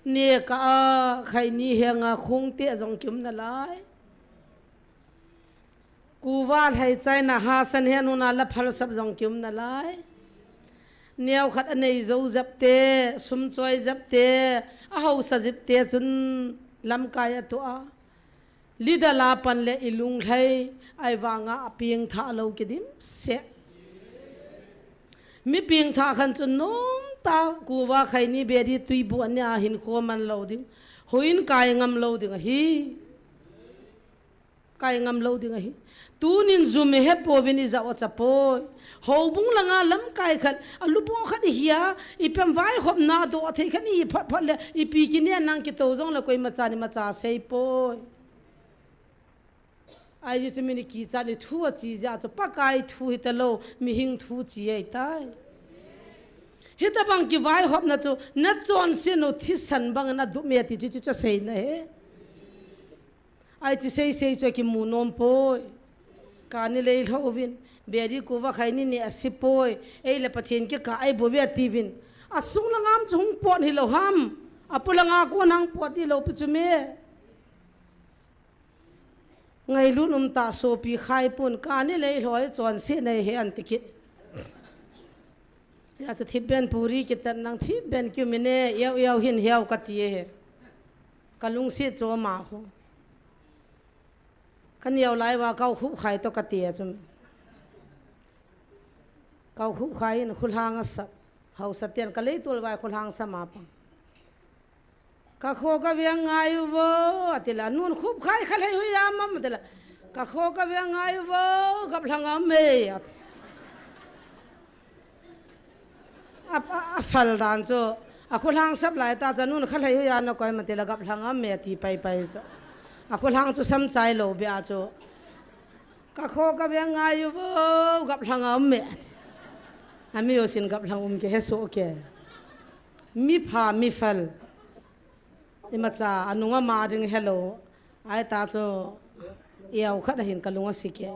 Neh kah a, khaini henga khong te jong kium nalai. Kuva lhai chaina hasan hen hon a la phal sap jong kium nalai. Neo khat a nei jou jep te, sum choi jep te, a hausa jep te chun lamkai a toh a. Leader la pan le i lunglhai, ahivanga a pengthah lou kidim seh. Mi pengthah khan chu nomtah kuva khaini bedi tui bu ania hin kho man lou ding. Houin kai ngam lou ding ahi. Kai ngam lou ding ahi. Tunin jum i hepouvin i jao a cha poi. Houbung langa lamkai khat, a lubo khat i hia, i pem vaihopna doh thei khat i hi phot phot le, ipi kineh nang kitou jong le koima chan imacha sei poi. Ahijeh chu min i kichat le thu a chi jeh chu Pakai thu hita lou, mihing thu chi ahitai. Hitabang kivaihopna chu, na chonset u thisan bangin a dup me ti chu, chu, chu seina ahi. Ahi chi sei sei chu kimu nom poi. Kani lei lhouvin, bedi kuva khaini neh a se poi. Ei le Pathen kikah ahi bouve atiuvin. A sung langa ham chu hung pot hilou ham. A polanga kon hung pot hilou pi chu me. Ngailut um tah sopi khai pon, kani lei lhoi chonset nei he an ti kit. Hia chu thipbeh in puri kitat nang, thipbeh in kium in e, iau iau hin hiau kati e he. Ka lungset chu ama khu. Ka neo lai uva kau khup khai toh kati a chu. Kau khup khai in khulhang a sap. Hausa ten ka leitol vai khulhang sa ma pang. Ka kho ka veng ngai uvo, ati le, nun khup khai kha lhai hui a mam, ati le, ka kho ka veng ngai uvo, gaplhang a um e, ati. A, a, a phal dan chu, a khulhang sap lai tah chu nun kha lhai hui a na koi ma ti le gaplhang a um e, ati pai pai chu. A khulhang chu sam chai lou beh a chu. Ka kho ka veng ngai uvo, gaplhang a um e, ati. A mi jousen gaplhang um kihe soh ke. Mi pha, mi phal. Imacha, a nung ama ding helou. Ahi tah chu, iau khat a hin ka lung a se ke.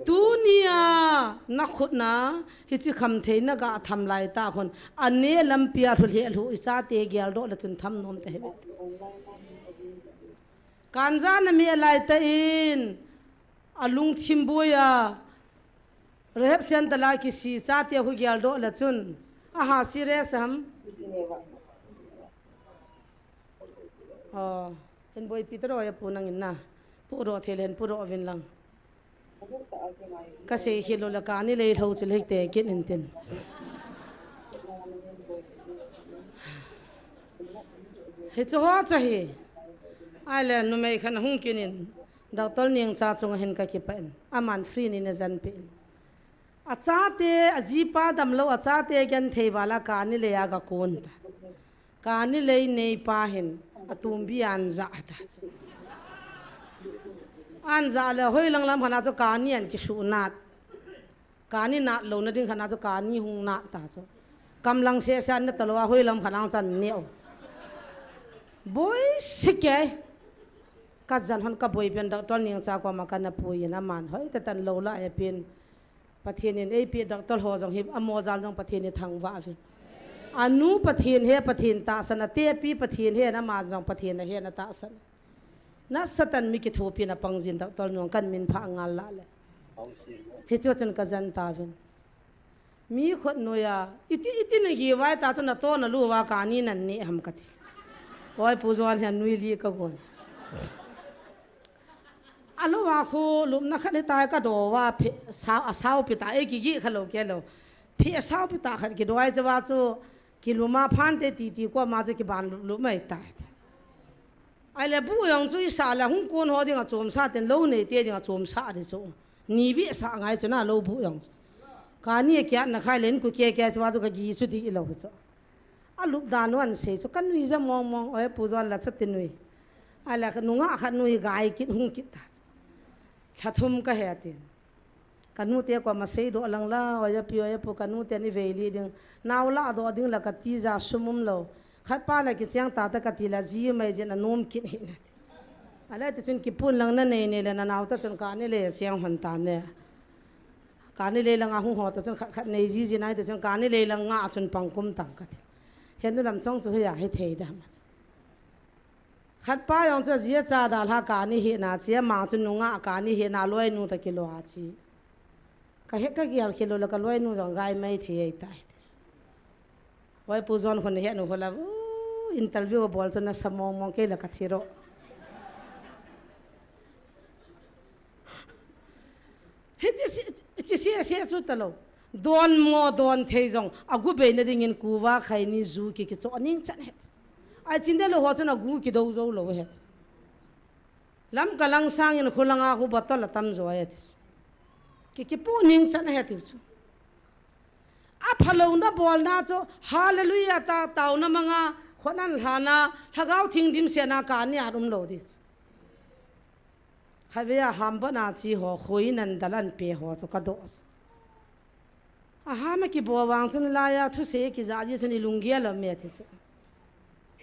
Tunia, na khut na, hichi khamthei na ga tham lai tah khun. A neh lampi a lhu lheh lhu, i chate geldoh le chun tham nom ta hih ve. Kanja na meh lai tah in, a lungthim boi a, Rehab Center la kisi chate khu geldoh le chun. Aha serious ham? Oh, hin boipi ta ro ya pu nang in na. Pu ro thei len pu ro vin lang. Kasei khel lou le kani lei lou chu lei te kit in tin. Hichu ho chu hi. Ahile numei khat ahung kit in, Doctor Nengcha chunga hin kakipah in. Aman free in eihin jen peh in. Achate, ajipa damlou, achate genthei vala kani lei a gakon ta. Kani lei neipa hin, atumbi anjah ta chu. Anjah le hoilang lam khat a chu kani ahin kisuh nat. Kani nat louna ding khat a chu kani hung nat ta chu. Kamlang seh seh an nat talou a hoilam khat a chu ahin neh u. Boise kei. Kajan hon kaboi pen Doctor Nengcha koma kana pui in aman hoi tah tah in lou la e pen. Pathen in eipeh Doctor ho jong hi, amo jal jong Pathen in thangvah uvin. Anu Pathen he, Pathen tahsan, atepi Pathen he, aman jong Pathen ahe, ana tahsan. Nasatah in mi kithopi in apang jin Doctor nu kan min phah ngal lah le. Hichu chun kajan tauvin. Mi khut noiya, iti, iti nagivai ta chu natoh nalu uva kani naneh ham kati. Oi, Pu John hi anui li kagon. Alou a khu lupna khat hitai kadou uva, phe, sao, asao pi ta, ei kigih khalou kei lou. Phe asao pi ta khat kidou a chu, kilum a phante titi koma chu kiban lup lup mai tai. Ahile buh jong chu isah le hung kon ho dinga chomsah ten lou neite dinga chomsah di chu. Ni beh sah ngai chu na lou buh jong chu. Kani akiat na khai le in ku kia kia chu a chu kagi chu di lou chu. Alup dan u ahin sei chu kanui ja mong mong, oi Pu John la chu ti nui. Ahile nungah khat nui gai kit hung kit ta chu. Lha thum kahe tin. Kanute koma seidoh lang la, oi api, oi apu, kanute ni veili ding. Nao ladoh ding la kati ja sum umlou. Khat pa la kicheng tata kati la ji mai jin anom kit hi na. Ahile tichun kipun lang nanei nei le nanao ta chun kani lei cheng hon ta ne. Kani lei lang a hung ho ta chun khat khat nei ji ji nai ta chun kani lei lang nga chun pang kum tang kati. Henu lam chong chu hoiya hithei dam. Khat pa jong chu ajia cha dalha kani hina chi, ama chu nungah kani hina loinu toh kilou a chi. Kahe kagel khel lou le kaloinu jong gai mai thei ahitai. Oi Pu John khun henu hula, uh, interview bol chu nasa mong mong kei la kathi ro. Hichi si, hichi si, si chu talou. Don mo, don thei jong. Agu beina dingin kuva khaini ju ki kicho ning chan het. Ai chin de lou ho chun agu kidou jou lou het. Lamka lang sangin khulang a khu bottle atam jo het. Ki kipu ning chan het chu. Aphalou na bolna chu, hallelujah ta, taona manga, khut ahin lhana, Lhagao Theng dimsetna kani a umlou di chu. Khatvei a hambona chi ho, khoi nan dalan pe ho chu kadoh chu. Aham a kibol vang chun laiya thusei kija ji chun ilunggel lou me ti chu.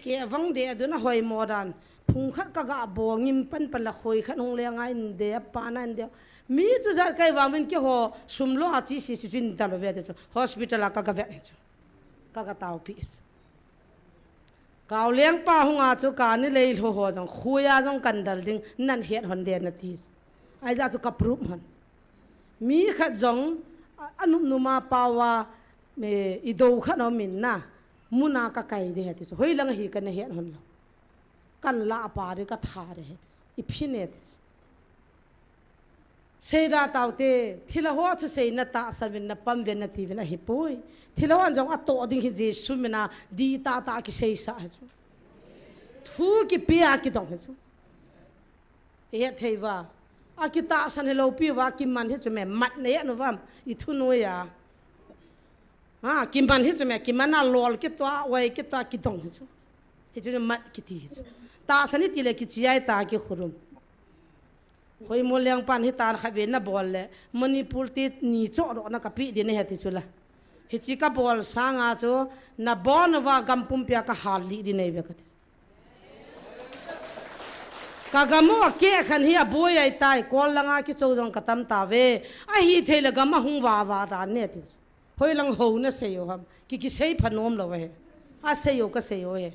Kei vang de adun a hoimo dan. Phung khat kaga bol ngim pan pan la khoi khat hung le ngai in de pa na in de. Mi chu jat kai vang vin keiho sum lou a chi si si chin ta lou ve ti chu. Hospital a kaga vet hi chu. Kaga taopi. Kaoleng pa hung a chu kani lei lou ho jong, khuia jong kan dal ding, nan het hon de nati chu. Aija chu ka proof hon. Mi khat jong, a, anum numa paova, me, idou khat nom in na, muna kakai de heti chu. Hoilang hi kana het hon lou. Kan la pa de katha de heti chu. Iphin heti chu. Seida taute, thilha ho thusei natahsan vin napam vin nati vin ahipoi. Thilha hon jong atoh ding hi Jesu mina di tata kiseisa hi chu. Thu kipe a kidong hi chu. Ihet thei uva. Akitahsan hilou pi uva kiman hi chu me mat na ya nu vam. Ithu noiya. Ha, kiman hi chu me, kiman a lol kitoh, oi kitoh kidong hi chu. Hi chu mat kiti hi chu. Tahsan iti le kichiai ta kikhurum. Hoimo lengpan hitan khatvei nabol le, Manipur te ni chohdoh na kape ding ahi ti chu la. Hichi kabol sanga chu, nabon uva gam pumpia kahal lih ding ahi ve kati. Kagam u akeh khan hi aboi ahitai, kol langa kicho jong katam tauve. Ahithei le gam ahung vava dan ne ti chu. Hoilang ho nasei u ham, ki kisei pha nom lou ahi. Asei u kasei u ahi.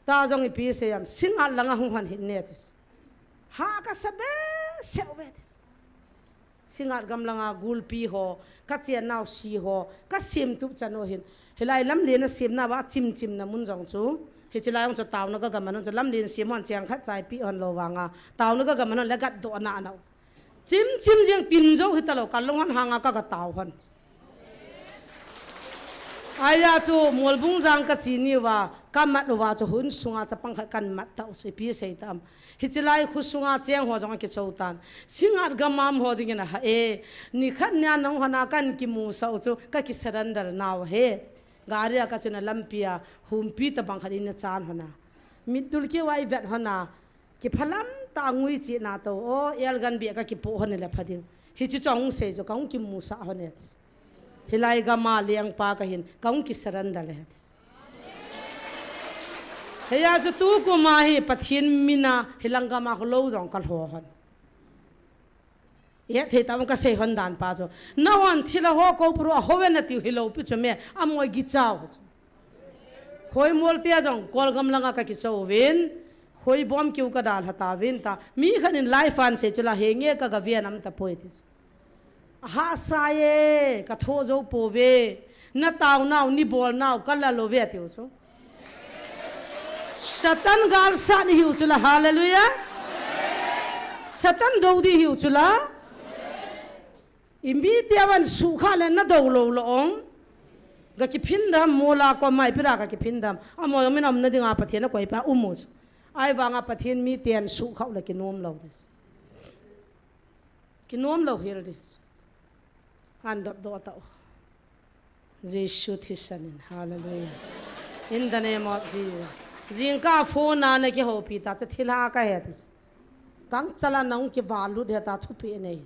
Ta jong ipi sei ham, Singngat langa hung hon hih in ne ati. Ha kasa behseh uve ati. Singngat gam langa gulpi ho, kachennau si ho, kasemtup chan u hin. Hilai lamlen a semna uva chimchim na mun jong chu, Hiche lai hung chu taona ka gaman hon chu lamlen sem hon cheng khat chai pi hon lou vanga. Taona ka gaman hon le gat doh na na. Chim chim jeng tin jo hita lou ka long hon hanga ka ga tao hon. Aya chu Molbung jang ka chi ni uva, ka mat uva chu hun sunga chapang khat kan mat tau chu ipi sei tam. Hiche lai khu sunga cheng ho jong a kichou tan. Singat gamam ho dingin a ha e. Ni khat nia nong hana kan kimusah u chu ka kisurrender nau he. Gari a ka chuna lampi a humpi tabang khat in a chan hona. Mittul kiu a i vet hona. Kiphalam ta ngui chi na to. O, elgan bia ka kipo hon le pha ding. Hichu chong sei chu ka hung kimusah hon e. Hilai gama lengpa ka hin ka hung kisurrender le. Heya chu tu kuma hi Pathen mina hilang gama kho lou jong ka lho hon. Ihet thei tam ka sei hon dan pa chu. Na hon thila ho ko puru a ho ve na tiu hilou pi chu me. A moi gi chau chu. Khoi mol tia jong kol gam langa ka kichou vin. Khoi bom kiu ka dal hata vin ta. Mi khan in lai fan sei chu la he nge ka ga vian am ta poi ti chu. Ha sa ye ka tho jo po ve. Na tau nau ni bol nau ka la lo ve tiu chu. Satan gal sa ni hiu chu la, hallelujah. Satan do di hiu chu la. I mi tia van su kha le na do lo lo ong. Ga ki phin dam mo la ko mai pira ga ki phin dam. A mo min om na dinga Pathen a koi pa umu. Ai vanga Pathen mi tian su khau le ki nom lo dis. Ki nom lo hel dis. Han dot dot tau. Jesu thisan in. Hallelujah. In the name of Jesus. Jingkah phone a na kihopi ta chu thilha ka he ti. Kang chala nang kivalut he ta thupi nei.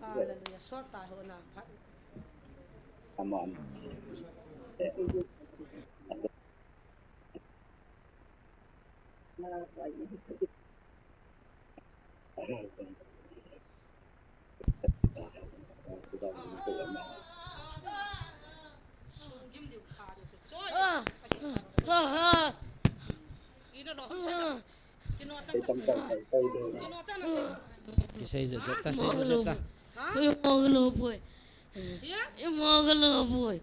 Hallelujah. Sot ta ho na. Amen. Kisei jat jat ta, sei jat jat ta. Imagalo boy. Imagalo boy.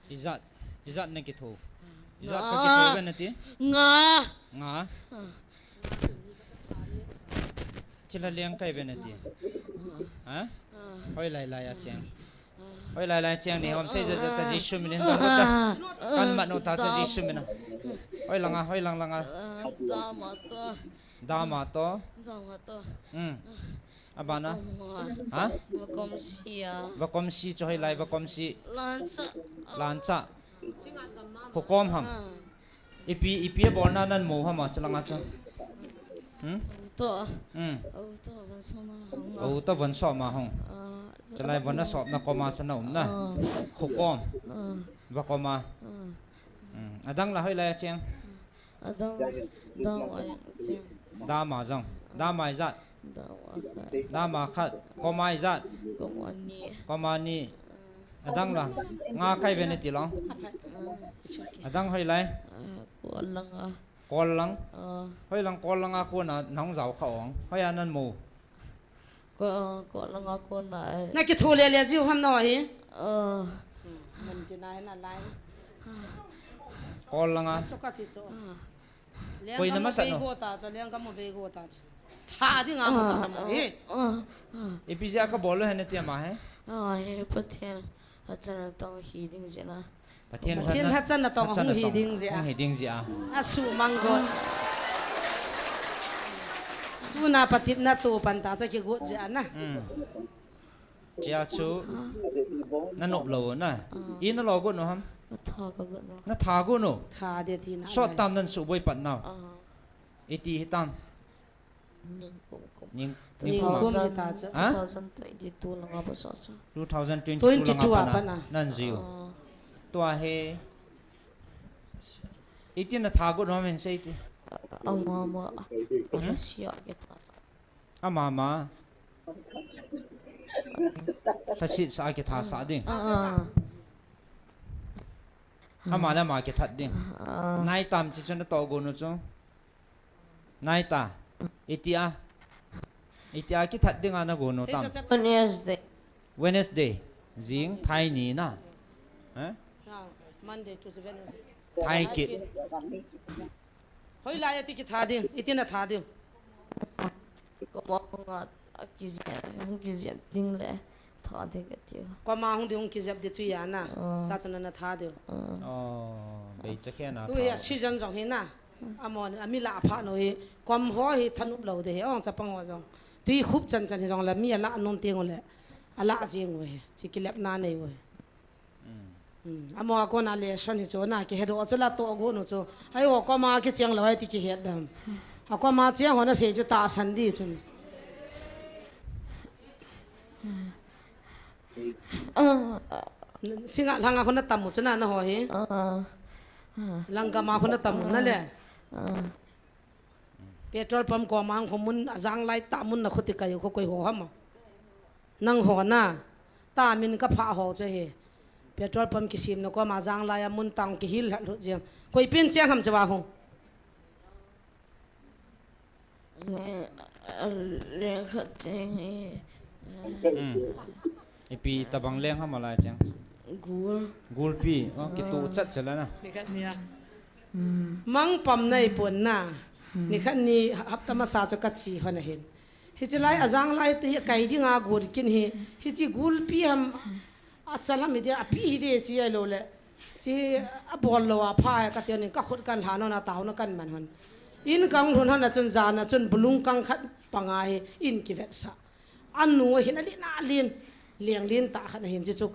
Ijat, ijat na kitho. Ijat ka kitho ve na ti? Nga. Nga. Chila liang kai ve na ti. Ha? Hoi lai lai a cheng. Hoi lai lai cheng ni hom sei jat jat ta Jesu min in ta. Kan mat no ta cha Jesu min a. Hoi langa, hoi lang langa. Dama to. Dama to. Dama to. Hmm. Abana? Vakomsi a. Vakomsi chu hoi lai, vakomsi. Lancha. Lancha. Khokom ham. Ipi, ipi a bolna nan mo hama chalanga cha. Hmm? To. Hmm. Auto van soma hong. Auto van soma hong. Chalai van a sopna koma sa na um na. Khokom. Vakoma. Hmm. Adang la hoi lai a cheng. Adang, dama jong. Dama jong. Dama ijat. Dama khat. Dama khat. Koma ijat. Koma ni. Koma ni. Adang la. Nga kai ve na ti long. Adang hoi lai. Kol lang a. Kol lang. Hoi lang kol lang a kona nang jao kha ong. Hoi a nan mo. Ko, ko langa ko na ai. Na kithu le le jiu ham no hi. Ah. Hmm, mun ti na na lai. Kol langa. Chu ka ti chu. Ah. Koi na masa no. Go ta chu, leng ka mo be go ta chu. Tha ding a mo ta chu mo hi. Ah, ah. Ipi jeh a ka bol u hen ti ama he. Ah, he Pathen. Hachana tong hi ding jeh na. Pathen hachana tong hung hi ding jeh a. Hung hi ding jeh a. Asu mang go. Tuna patepna to pan ta cha kigot jeh a na. Hmm. Chia chu na nop lou na. Ah. I na lo go no ham? Na tha ka go no. Na tha go no. Tha de ti na. Sot tam nan suboi pat nau. Ah. Iti hitam. Ning kum kum. Ning, ning kum. Two thousand, hita chu. Ha? Two thousand twenty-two langa pasal chu. Two thousand twenty-two langa pana. Twenty-two a pana. Nan jiu. Ah. Tua he. Iti na tha go no men sei ti. Ama ma. Hmm? Lhasia ke tha sa. Ama ma. Lhasia sa ke tha sa ding. Ah, ah. Ama le ama kithat ding. Ah. Nai tam chi chu na to go no chu. Nai ta. Itia. Itia kithat dinga na go no tam. Wednesday. Wednesday. Jing thai ni na. Eh? Now, Monday, Tuesday, Wednesday. Thai kit. Hoilai a ti kitha diu, iti na tha diu. Koma koma a kijep, hung kijep ding le tha ding ka tiu. Koma hung ding hung kijep ding tu ya na. Ah. Cha chu na na tha diu. Ah. Oh, bei cha khe na. Tu hi tha. A season jong hi na. Amon, ami la pha no hi. Kom ho hi thanop lou de hi. Ong chapang ho jong. Tui khup chan chan hi jong la mi a la nom teng le. A la jing u hi. Chi kilep na nei u hi. Hmm, amaho a kona lesson hi chu na, kihe doh chu la toh gu nu chu. Hai ho koma kicheng lou hai ti kihet dam. A koma cheng ho na sei chu tahsan di chun. Singa langa ho na tam u chu na, na ho hi. Langama ho na tam u na le. Petrol pump koma hung mun, ajang lai tah mun na khuti kai khu koi ho ham. Nang ho na, ta min ka pha ho che he. Petrol pump kisim na koma jang lai a mun tang kihil hlat hlut jeng. Koi pen cheng ham che ba ho. Le, le khat cheng he. Hmm. Ipi tabang leng ham a lai cheng. Gul. Gulpi. Oh, kitu chat che la na. Ni khat ni a. Hmm. Mang pam nai pon na. Hmm. Ni khat ni hapta masa chu ka chi ho na hin. Hichi lai a jang lai te hi kai dinga gur kin hi. Hichi gulpi ham a chal ham hi dia a pi hi de chi ai lo le. Chi a bol lo a pha ka te ni ka khut kan ha no na tau na kan man hon. In kang lhun hon a chun jan a chun bulung kang khat panga hi in kivet sa. Anu hin a lin a lin. Leng lin ta khat a hin chi chu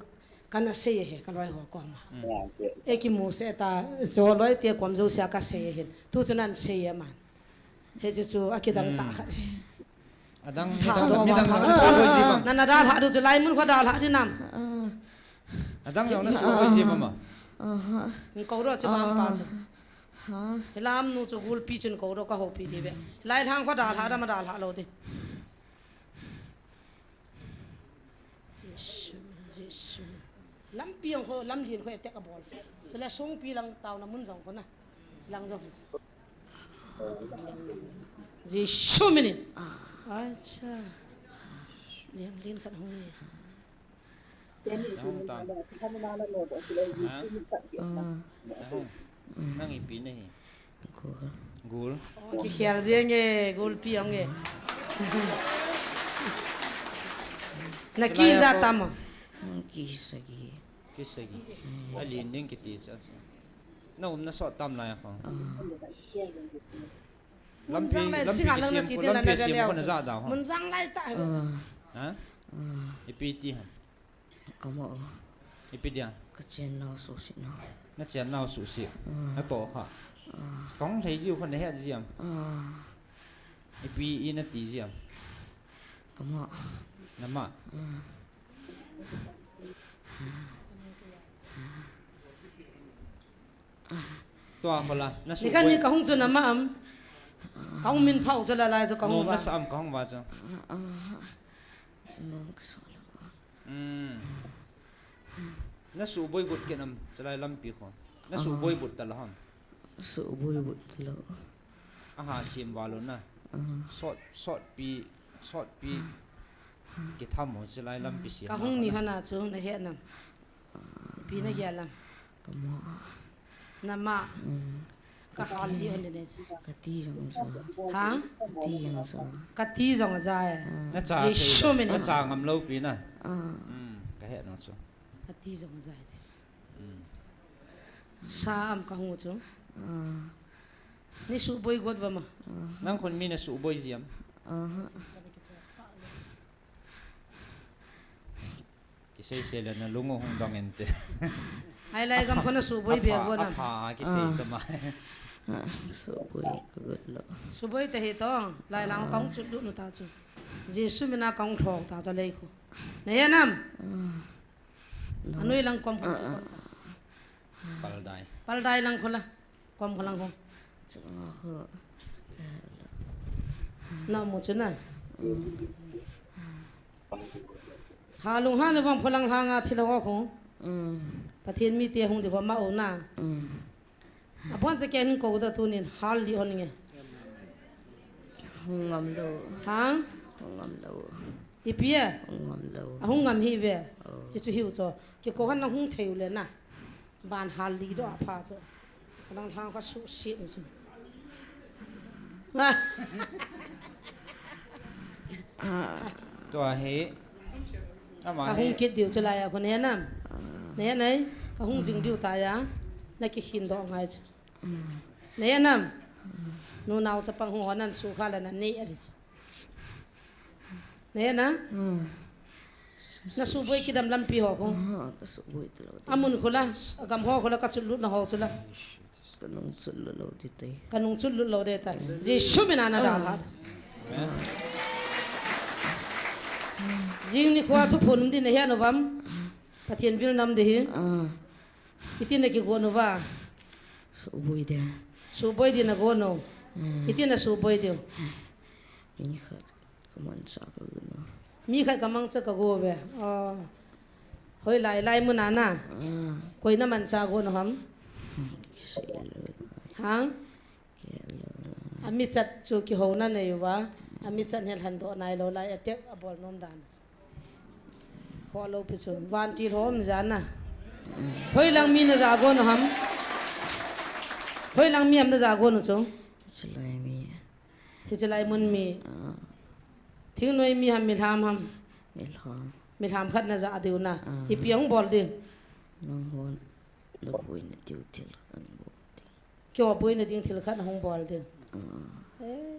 kan a sei he ka loi ho koma. Mm. E ki mu se ta jo loi te kom jo sia ka sei hin. Tu chu nan sei a man. He chu chu a kidang ta khat. Adang midang, midang na so boi ji bang. Na na dalha du chu lai mun kho dalha di nam. Adang jong na so boi ji bang ma. Ni ko ro chu bang pa chu. Lam nu chu gulpi chun ko ro ka hopi di be. Lai lang kho dalha da ma dalha lo di. Jesu, Jesu. Lampi ang kho, lam din kho etek a bol. Chule songpi lang tau na mun jong kho na. Chilang jong. Jesu minin. Acha. Liang lin khat hung ni. Nahung tam. Ha? Nahung. Nang ipi na hi. Gul. Gul. Oh, kikhel jeng e, gulpi ong e. Na ki ja tam o. Ki sagi. Ki sagi. A lin ding kiti cha. Na um na so tam lai a ko. Lampi, lampi kisim ko, lampi sim ko na ja da ho. Mun jang lai ta. Ha? Ipi ti ham. Kama. Ipi dia? Ka chen nau susi nau. Na chen nau susi. Na to kha. Kong lei jiu kha na het jiam. Ipi i na ti jiam. Kama. Na ma. Tua kho la. Na su. Ni khan ni ka hung chu na ma am. Ka hung min phau chu la lai chu ka hung va. Na sa am ka hung va chu. Nom ka sa la. Hmm. Na suboi but ke nam chalai lampi kho. Na suboi but ta la ham. Suboi but ta la. Aha, sim va lo na. Sot, sot pi, sot pi. Ki tham mo chalai lampi sim. Ka hung ni hana chu na he nam. Pi na ya lam. Ka mo. Na ma. Ka hal li hon de ne chu. Ka ti jong sa. Ha? Ka ti jong sa. Ka ti jong sa e. Na cha. Jesu min. Na cha ngam lo pi na. Hmm, ka he no chu. Ka ti jong sa e. Hmm. Sa am ka hung chu. Ni suboi got va ma. Nang khun mi na suboi jiam. Kisei sei le na lung u hung dong inte. Hai lai gam kho na suboi be go na. Apha, kisei chama. Suboi ka got lo. Suboi te hi to, lai lang kong chut lu nu ta chu. Jesu mina kong thok ta chu lei khu. Na he nam. Anoi lang kom. Paldai. Paldai lang kho la. Kom kho lang kho. Chunga kho. Na mu chu na. Ha lung ha ne vom kho lang ha nga thilo kho. Pathen mi te hung di ko ma o na. Abon cha ken ko da tunin hal di on nge. Hung ngam lo. Ha? Hung ngam lo. Ipi e? Hung ngam lou. Ahung ngam hi ve. Oh. Chi chu hiu chu. Kiko han nahung thei u le na. Ban hal li doh a pha chu. Nang thang kha su si ni chu. Tua hi. Ama hi. Ka hung kit diu chu lai a, ko ne nam. Ne nai. Ka hung jing diu ta ya. Na kikhin doh ngai chu. Ne nam. Nu nau chapang ho nan su kha la na ne a ri chu. Ne na? Hmm. Na suboi kidam lampi ho ko. Ah, ka suboi ta lou. Amun khula, agam ho khula ka chutlut na ho chula. Ka nung chutlut lou ti te. Ka nung chutlut lou de ta. Jesu mina na dal hat. Amen. Jing ni khua thuphon um din na hia no vam. Pathian vil nam de hi. Ah. Iti na kigon uva. Suboi de. Suboi din na gon u. Hmm. Iti na suboi de. Ni khat. Ka manchah ka go no. Mi khat ka manchah ka go ve. Oh. Hoi lai, lai mun a na. Ah. Koi na manchah go no ham? Hmm, kisei lou. Ha? Kei lou. Amichat chu kihou na nei uva. Amichat hel han doh nai lou lai atek abol nom dan. Kho lou pi chu. Vantil ho um ja na. Hoi lang mi na ja go no ham? Hoi lang mi am na ja go no chu? Chulai mi. Hiche lai mun mi. Ah. Thingnoi mi ham, milham ham? Milham. Milham khat na ja diu na. Ah. Ipi hung bol ding? Nang hon, na boina diu thil khat bol ding. Kei boina ding thil khat na hung bol ding. Ah. Eh,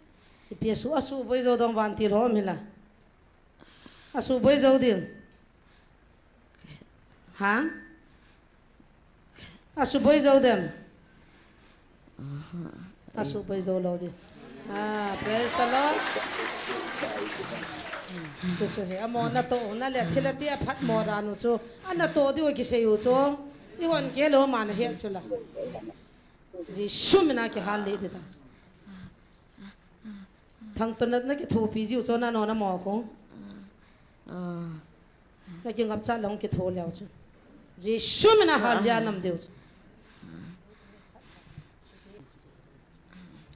ipi asu, asu boi jo dong vantil ho mi la. Asu boi jo ding. Ha? Asu boi jo dem. Aha. Asu boi jo lou di. Ah, praise the Lord. Chu chu he, amo na to, na le thil ati a phat mo dan u chu. Ana to diu kisei u chu. Eihon kei lou ma na he chu la. Jesu mina kihal le di ta. Thangtonna na kithopi jiu chu na no na mo ko. Ah. Na kingapcha long kitho leu chu. Jesu mina hal lia nam diu chu.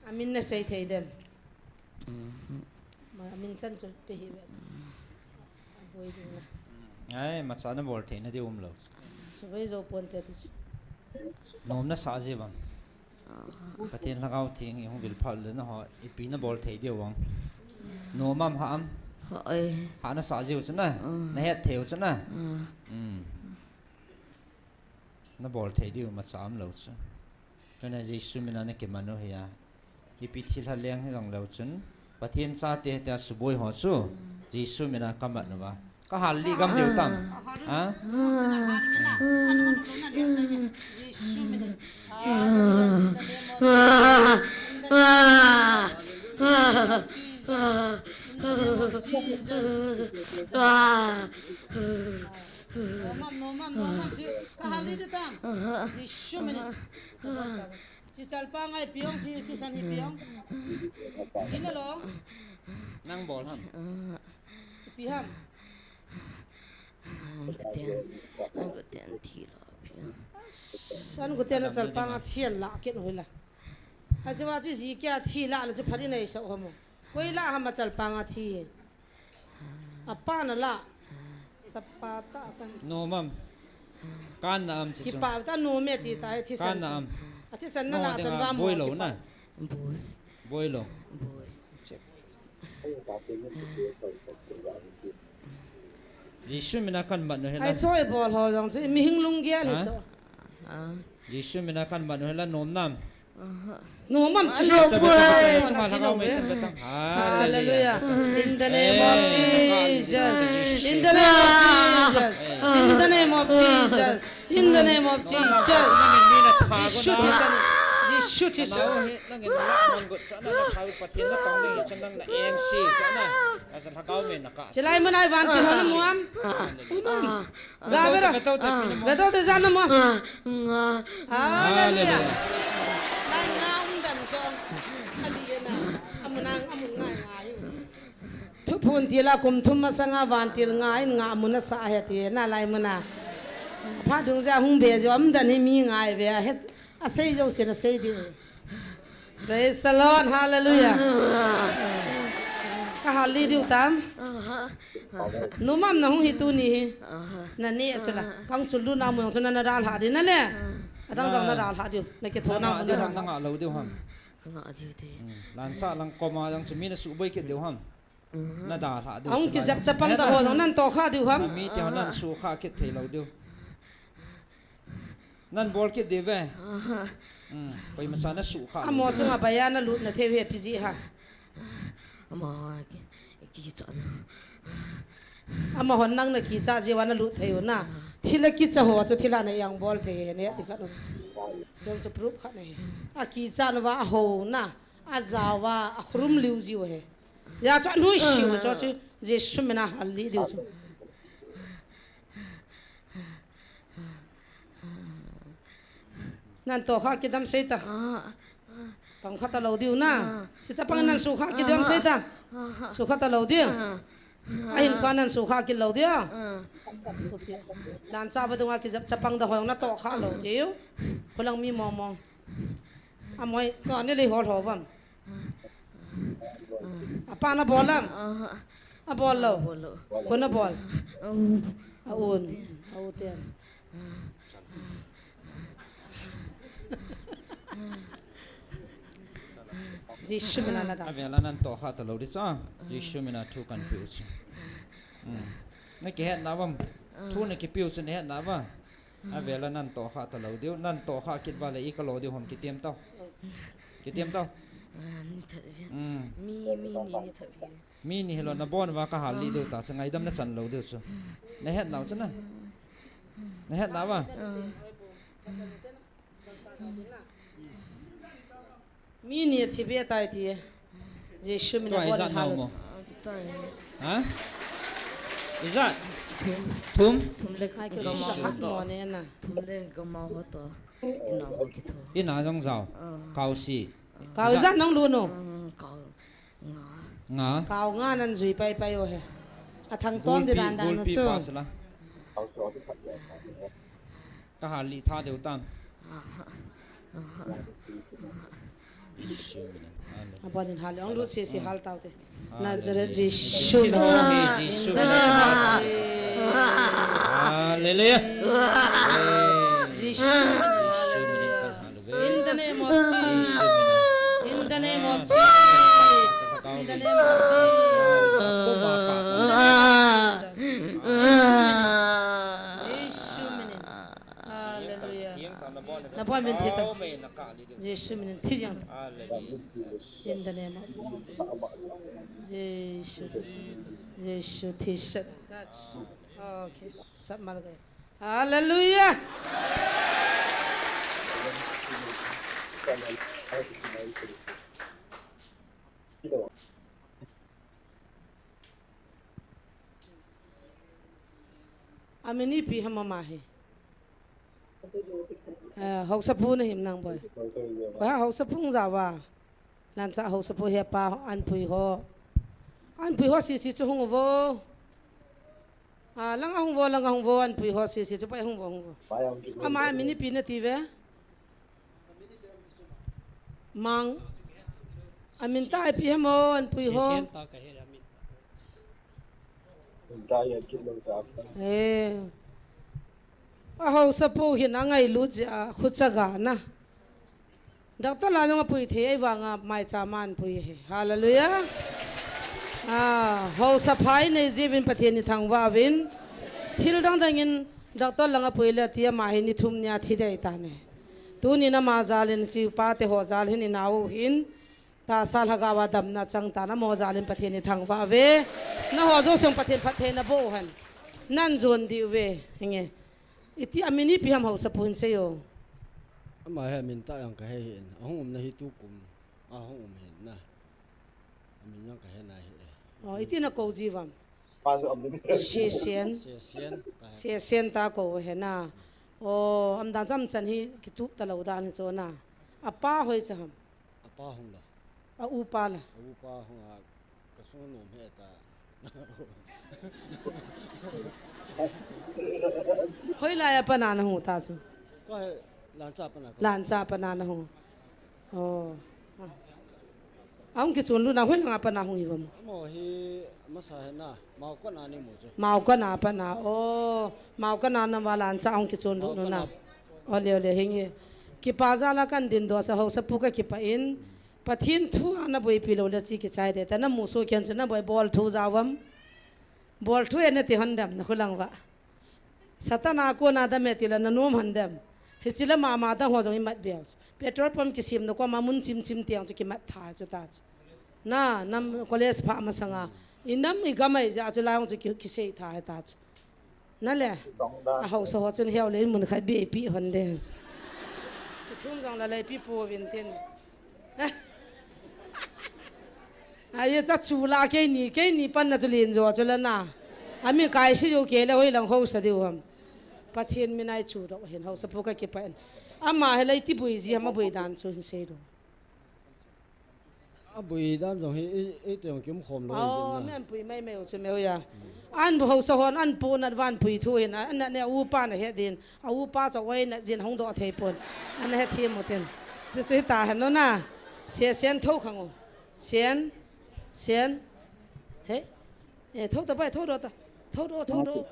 Amin na sei thei dem. Mhm. Ma amin chan chu pe hi ve. Boi ding na. Ai, macha na bol thei na di um lou. Chu boi jo pon te ti chu. Nom na sa ji vam. Pathen Lhagao Theng i hung vil phal le na ho, ipi na bol thei diu vang. Nom am, ha am? Ha, oi. Ha na sa jiu chu na. Mm. Na het thei u chu na. Mm. Mm. Na bol thei diu macha um lou chu. Chuna Jesu mina na kiman u hi a. Ipi thil ha leng hi jong leu chun. Pathen chate tia suboi ho chu, Jesu mina ka mat uva. Ka hal li gam diu tam. Ha? Ka hal li diu tam. Jesu mina. Chi chalpang ai piong, chi, chi san hi piong. Ina lo. Nang bol ham. Pi ham. An kuten, an kuten thi lo piong. An kuten a chalpang a thian la ken hoi la. A chewa chu ji kia thi la la chu phari nei so homo. Koi la ham a chalpang a thi. Apa na la. Sapa ta ka. No, mam. Kan na am chi chu. Kipa ta no me ti ta, thi san. Kan na am. A thi san na la chan va mo boi lo na. Boi. Boi lo. Boi. Check. Jesu mina kan mat nu he la. Ai choi bol ho jong chu mi hing lung gel he chu. Jesu mina kan mat nu he la, nom nam. Nom am chi. Hallelujah. In the name of Jesus. In the name of Jesus. In the name of Jesus. In the name of Jesus. Jesu Christ. Jesu Christ. Chilai mun ai van ti hon muam. Ga bera. Beto te jan mo. Hallelujah. Lai nga um dan cho. Ali na. Amun ang, amun ngai ngai. Thuphon ti la kum thum masanga vantil nga in nga mun a sa he ti na lai mun a. Pha dung ja hung be jo am dan hi mi ngai ve a he a sei jo se na sei di. Praise the Lord. Hallelujah. Hal li diu tam. Numam na hung hi tuni hi. Na ne chu la. Kang chu lu na mu chu na na dal ha di na le. Adang dang na dal ha diu. Na ke tho na mu diu. Na nga lo diu ham. Ka nga diu te. Lan cha lang koma jang chu mi na suboi kit diu ham. Na dal ha diu. Ahung kijep chapang da ho nan to kha diu ham. Mi te ho nan su kha kit thei lo diu. Nan bol kit diu ve. Koima cha na su kha. Amo chunga baya na lut na thei ve pi ji ha. Ama ki, ki cha na. Ama hon nang na kicha jiu a na lut thei u na. Thil a kicha ho chu thil a na yang bol thei ne ti khat u chu. Chang chu proof khat na hi. A kicha na va a ho na. A ja va a khrum liu jiu he. Ya chu a nui siu chu chu Jesu mina hal li diu chu. Nan to kha kidam sei ta. Tong kha ta lo diu na. Chi chapang nan su kha kidam sei ta. Su kha ta lo diu. A hin kha nan su kha kit lo diu. Nan cha va dunga kijap chapang da hong na to kha lo diu. Kholang mi mong mong. A moi ka ni le hol ho vam. A pa na bol am? A bol lo. Ko na bol. A un. A u ten. Jesu mina na da. A vela nan to kha ta lo di cha. Jesu mina thu kan piu chu. Na ki het na vam. Thu na ki piu chu na het na va. A vela nan to kha ta lo diu, nan to kha kit va le i ka lo diu ham kitiam tau. Kitiam tau. Ni that ve. Mi, mi ni ni that ve. Mi ni helo na bon va ka hal li diu ta, sa ngaidam na chan lo diu chu. Na het nau chu na. Na het na va. Mi ni thi be tai ti. Jesu mina bol ijat nau mo. Ha? Ijat. Thum. Thum le gama ho to. Thum le gama ho to. Ina ho ki tho. Ina jong jao. Kau si. Kau ijat nang lu no. Kau nga. Nga. Kau nga nan jui pai pai o he. A thang tom di dan dan chu. Ka hal li tha deu tam. Abonin hal ong lu si si hal tau te. Nazareth Jesu. Hallelujah. Jesu. In the name of Jesus. In the name of Jesus. In the name of Jesus. Jesu minin. Hallelujah. Na bon min thi ta. Jesu minin thi jang ta. In the name of Jesus. Jesu thi. Jesu thi sa. Okay. Sab mal gaye. Hallelujah. Amin ipi ham ama hi. Eh, haosapu na him nang boi. Koi ha haosapu hung jao va. Lancha haosapu hi apa Anpui ho. Anpui ho sisi chu hung uvo. Ah, langa hung uvo, langa hung uvo, Anpui ho sisi chu pai hung uvo, hung uvo. Ama amin ipi na ti ve. Mang. Amin tah ipi ham o, Anpui ho. Sesen ta ka he amin. Eh. A haosapu hin angailut jeh a khucha ga na. Doctor la jong apui thei, ahivanga maicham a anpui ahi. Hallelujah. Ah, haosa pha inei jeh uvin Pathen ithangvah uvin. Thil dang dang in doctor langa pui le tia ama hi ni thum nia thi dei tan ahi. Tunin ama jal in chi u pa te ho jal hin inau u hin. Tahsa lhagao a damna chang tan, amaho jal in Pathen ithangvah uve. Naho jouse jong Pathen phattheina boh u hen. Nan jon diu ve. Hinge. Iti amin ipi ham haosapu hin seiyo. Ama hi amin tah jong ka he hih in. Ahung umna hi tukum. Ahung um hin na. Amin jong ka he nai hih e. Oh, iti na kou ji uvam. Sesen. Sesen ta he. Sesen ta kou he na. Oh, amin dan chu amin chan hi kitup ta lou dan hi chu na. Apa hoi cha ham. Apa hung la. A upa la. A upa hung a ka sung nom he ta. Hoilai a pat na na hung ta chu. Ka he Lancha pat na ka. Lancha pat na na hung. Oh. Ahung kichon lut na, hoilang a pat na hung hi uvam? Amaho hi masa hi na, Maokot na ni mu chu. Maokot na pat na, o, Maokot na nam valan cha ahung kichon lut nu na. Ole, ole, henge. Kipa jal a kan dingdoh cha, Haosapu kakipah in. Pathen thu a naboipi lou le chi kichai de, ta namu soh kei chu naboi bol thu ja uvam. Bol thu e nati hon dem, nakhulang uva. Satan a kona dam e tile nanom hon dem. Hiche le mama dang ho jong imat beu. Petrol pump kisem na koma mun chim chim tiang chu kimat tha chu ta chu. Na, nam college pha masanga. Inam igam a ijeh chu lai hung chu ki, kisei tha hi ta chu. Na le. A haosa ho chun heu le mun khat beipi hon de. Kithum jong la leipi pouvin tin. Ahi cha chu la keini, keini panna chu len jo chu la na. Ami kai si jo kei le hoilang haosa diu ham. Pathen min a ichu doh hin Haosapu kakipah in. Ama hi lei ti boi ji ham aboi dan chu hin sei doh. Aboi dan jong hi, i, i teng kim khom lo. Aw, jin na. Min pui mai mai u chu meu ya. An bu haosa hon, an pu nat van pui thu hin, an nat ne upa na het din. A upa chu oi nat jin hung doh thei pon. An het thim u tin. Chu chu ta hen lo na. Se sen tho khang u. Sen. Sen. He. E, tho ta bai, tho doh ta. Tho doh, tho doh.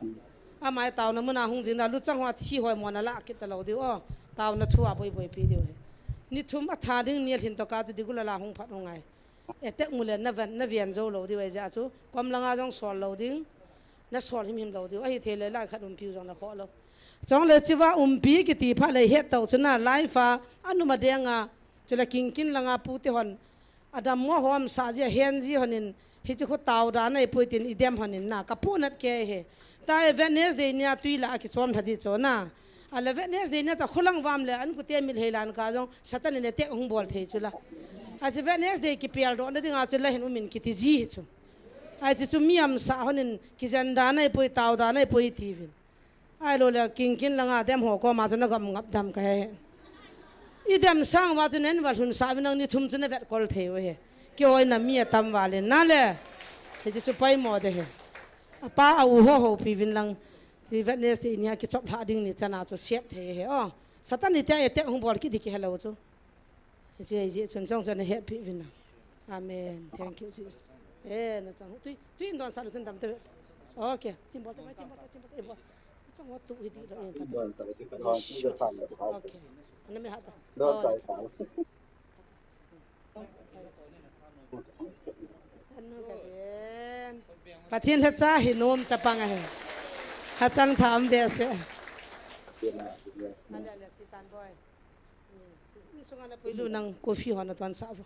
Amai taona muna hung jing na, luchang ho thi hoi mo na la kit ta lou diu o. Taona thu a boi boipi diu hi. Ni thum a tha ding ni a lhin to ka chu digula la hung phat hung ngai. E tek mu le na ven, na ven jo lou diu e ja chu. Kom langa jong sol lou ding. Na sol him him lou diu. Ahi thei le lai khat umpi u jong na kho lou. Chong le chiva umpi kiti pha le het tau chu na lai fa. Anu ma denga. Chu le king kin langa pu te hon. Adam mo hom sa ji a hen ji honin, hiche khu tao dan a ipui tin idem honin na, ka pu nat ke he. Ta e Wednesday nia tui la a kichom tha di cho na. A le Wednesday nia ta khulang vam le an kute mil hei lan ka jong, Satan in attack hung bol thei chu la. A chi Wednesday kipel doh na dinga chu la hin umin kiti ji hi chu. A chi chu miam sa honin, kijen dan a ipui, tao dan a ipui tivin. Ahilou le, king kin langa dem ho koma chu na gam ngap dam ka he. I dem sang uva chu nen va lhun sa uvin nang ni thum chu na vet kol thei u he. Kihoi na mi atam val in na le. Hiche chu poimo de he. Apa a u ho houpi uvin lang. Chi Wednesday nia kichop lha ding ni chan a chu sep thei he o. Satan in tia attack hung bol kit di kihe lou chu. Hiche, hiche chun chong chon na heppi uvin lang. Amen. Thank you, Jesus. Eh, na chang. Tui, tui in don sa lu chun dam te. Okay. Tin bol te, tin bol te, tin bol te, bol. Chang ho tu hi di lo in pa te. Jesu, Jesu. Okay. Ana me ha ta. Oh, na pa ta. Anu ka den. Pathen lhacha hi nom chapang ahi. Hachang tham behseh. Ana le si tan boi. Insung ana pui lu nang coffee ho na ton sa vo.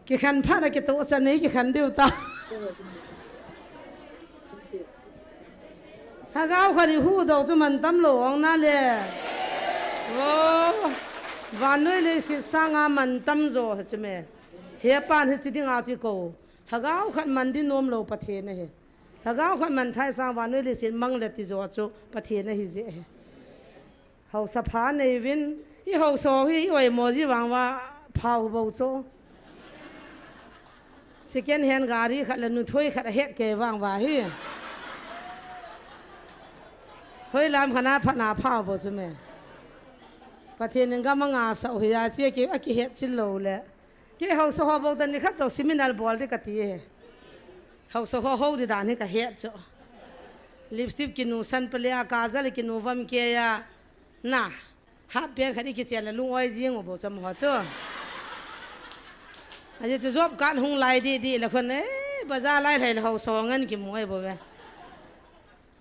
Kikhen phat a kitoh chan nei kikhen diu ta. Lhagao khat ihuh doh chu mantam lou ong na le. O, vannoi leiset sanga mantam jo hi chu me. He pan hiche dinga chu kou. Lhagao khat man di nom lou Pathen ahi. Lhagao khat man thei sang vannoi leiset mang le ti jo chu Pathen ahi jeh ahi. Haosa pha nei uvin, i haosa ho hi i oimo ji vang uva pha u bou chu. Second hand gari khat le nuthoi khat ahet kei vang uva hi. Hoi lam khat na phat na pha u bou chu me. Pathen in gam anga sah u hi a chi a ki, akihet chil lou le. Kei haosa ho bou ta ni khat toh seminar bol di kati e. Haosa ho ho di dan hi kahet chu. Lipstick kinu san pale a, kajal kinu vam kei a. Na, half pant khat i kichen le lung oi jing u bou chu amaho chu. Ajeh chu job card hung lai di di le khun e, bazar lai lai le haosa ho ngen kimu e bou ve.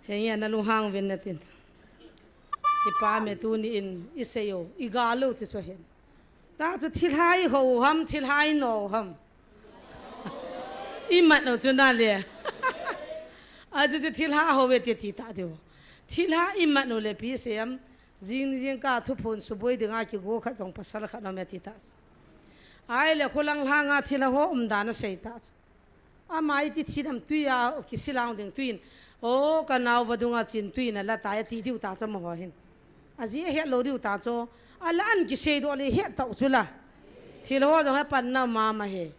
Henge na lunghang uvin na tin. Kipa me tuni in i sei u, i ga lou chi chu hin. Ta chu thilha i ho ham, thilha i no ham. I mat u chu na le. A chu chu thilha ho ve ti ti ta diu. Thilha i mat u le pi sem, jing jing ka thuphon suboi dinga kigo khat jong pasal khat nom e ti ta chu. Ahile khulang lhanga thilha ho um dan a sei ta chu. Ama iti thi dam tui a kisilang ding tuin. O, ka nao vadung a chin tuin ala tai ati diu ta chu amaho hin. Aji ahet lou diu ta chu. Ala an kisei doh le het tau chu la. Thil ho jong he pan na mama he.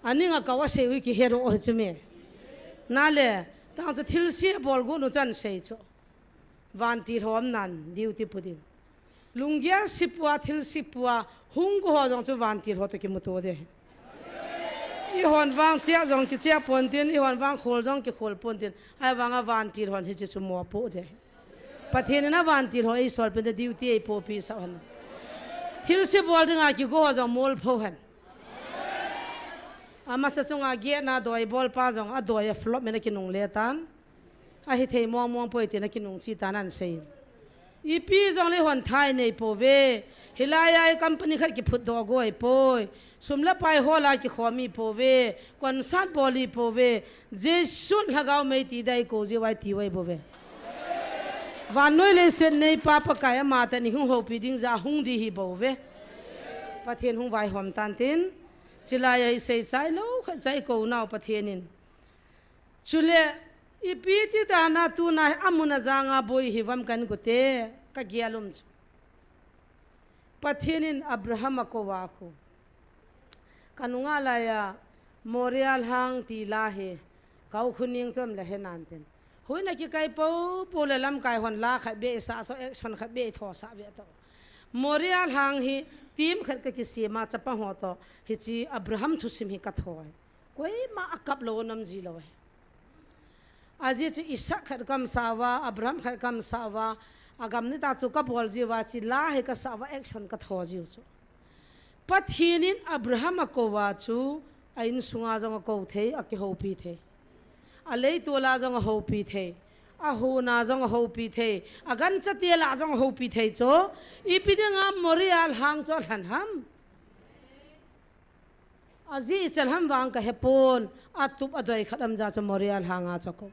Aning a kau asei u kihe doh hi chu me. Na le, tang chu thilse bol gu nu chan sei chu. Vantil ho um nan, duty pu ding. Lunggel sipua, thil sipua, hung gu ho jong chu vantil ho toh kimuto de. Eihon vang chia jong kichia pon tin, eihon vang khol jong kikhol pon tin. Ahivang a vantil hon hiche chu mopo de. Pathen in a vantil ho eisol pen de duty eipopi sah hon. Thilse bol ding a kigo ho jong molpho hen. Amasa chunga gate na doi bol pa jong a doi a flop mena kinungle tan. Ahithei mong mong poi tina kinungchi tan ahin sei. Ipi jong le hon thai nei pouve. Hilai a company khat kiphut doh goi poi. Sum le pai hol a kikhomi pouve. Concert boli pouve. Jesun lhagao mei ti dai ko je wai ti wai bouve. Vannoi leiset nei pa Pakai ama teni hung houpi ding ja hung di hi bouve. Pathen hung vaihom tan tin. Chilai a isei chai lou khat chai ko nau Pathen in. Chule, ipi ti dan a tuna amun a jang a boi hi vam kan gute, ka gel um chu. Pathen in Abraham a kou a khu. Ka nunga lai a Moria lhang ti la hi, ka u khu ning chom le he nan tin. Hui na kikai po po le lamkai hon la khat be sa so action khat be tho sa ve to. Moria lhang hi team khat ka kisem a chapa ho to, hiche Abraham thusim hi ka thoi. Koima a kap lou nam ji lou e. Ajeh chu Isaac khat kam sa uva, Abraham khat kam sa uva, agam ni ta chu ka bol ji uva, chi la hi ka sa uva, action ka tho ji u chu. Pathen in Abraham a kou uva chu, a insunga jong a kou thei, a kihoupi thei. A leitol a jong a houpi thei. A huna jong a houpi thei. A gancha tel a jong a houpi thei chu. Ipi dinga Moria lhang chu a lhan ham. Ajeh chal ham vang ka he pon, a tup a doi khat am ja chu Moria lhang a chu kou.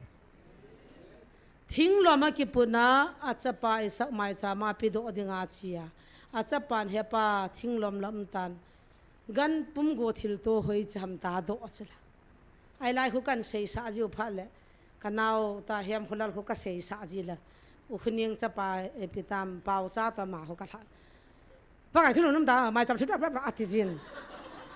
Thinglom a kipuna, a chapa Isaac maicham a pe doh ding a chi a. A chapan he pa, thinglom lam tan. Gan pum go thil to hoi cham ta doh chu la. Ai lai khu kan sei sa ji u phat le. Ka nao ta hem khu lal khu ka sei sa ji la. U khu ning chapa e pi tam pau cha ta ma khu ka lha. Pakai thilom nam ta, maicham thil ta, ati jin.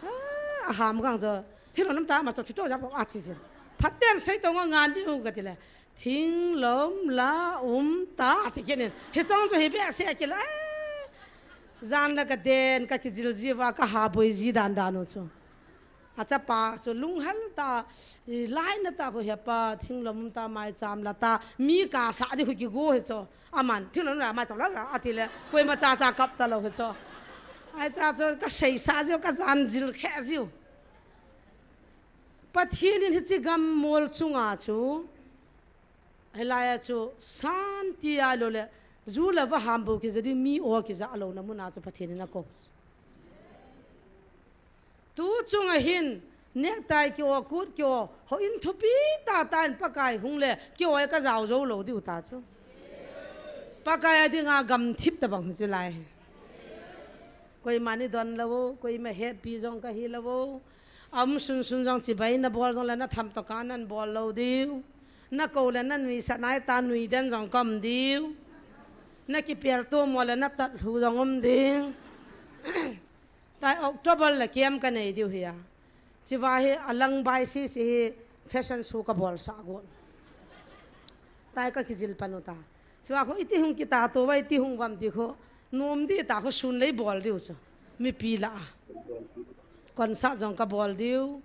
Ah, a ham gang jo. Thilom nam ta, maicham thil to ja, ati jin. Phaten sei to nga ngan diu ka ti le. Thinglom la um ta, ati kit in. Hichong chu hi behseh kit le. Jan la ka den, ka kijil ji uva, ka ha boi ji dan dan u chu. A chapa chu lunghel ta, i laina ta khu he pa, thinglom um ta, maicham la ta, mi ka sa di khu kigo hi chu. Aman, thinglom la, maicham la, ati le, koima cha cha kap ta lou hi chu. Ai cha chu ka sei sa jiu, ka jan jil khe jiu. Pathen in hiche gam mol chunga chu, hilai a chu santi a lou le, ju le vaham bou kija ding mi o kija lou na mun a chu Pathen in a kou. Tu chunga hin, necktie ki o, coat ki o, houin thupi tah tah in Pakai hung le, ki o e ka jao jou lou diu ta chu. Pakai a dinga gamthip tabang hi chu lai. Koima nei don lou, koima happy jong ka hi lou. A um sun sun jong chibai na bol jong le na tham toh ka nan bol lou diu. Na kou le na nuisat nai ta nui den jong ka um diu. Na kipel to mo le na tat lhu jong um ding. Tai October le camp ka nei diu hi a. Chiva hi a lang bai sisi hi fashion show ka bol sa gon. Tai ka kijil pan u ta. Chiva khu iti hung kita to va iti hung vam ti khu. Nom di ta khu sun lei bol diu chu. Mipi la a. Concert jong ka bol diu.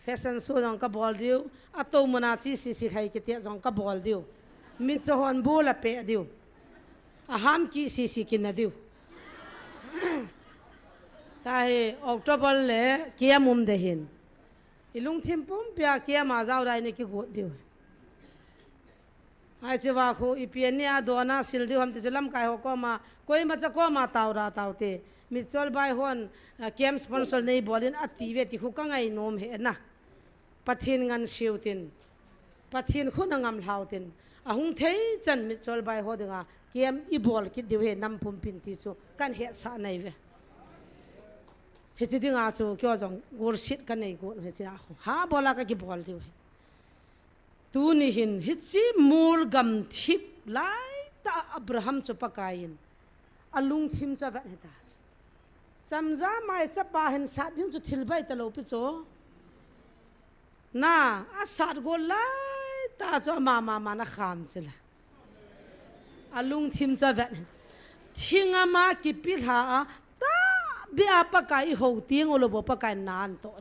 Fashion show jong ka bol diu. A to mun a chi sisi thai kiti jong ka bol diu. Mi cho hon bu la pe diu. A ham ki sisi kin na diu. Ta hi October le camp um de hin. I lungthim pumpi a camp a jao dai ni kigot diu. Ai chiva khu ipi a ni a dona sil diu ham ti chu lamkai ho koma, koima cha koma tao da tao te. Mitchol bai hon, ah, camp sponsor nei bol in ati ve ti khu ka ngai nom he na. Pathen ngan siu tin. Pathen khu na ngam lhau tin. A hung thei chan Mitchol bai ho dinga camp i bol kit diu he nam pumpin ti chu kan he sa nai ve. Hichi dinga chu kyo jong worship ka nei got hichi a ho. Ha bola ka kibol diu hi. Tuni hin hichi mol gamthip lai ta Abraham chu Pakai in alungthim chu avet hita. Chamja mai chapa hin sat ding chu thil bai ta lo pi chu. Na, asat got lai ta chu ama mama na kham chu la. Alungthim chu avet. Thing ama kipi lha a, ta bia Pakai i ho ting u lo bo Pakai nan to.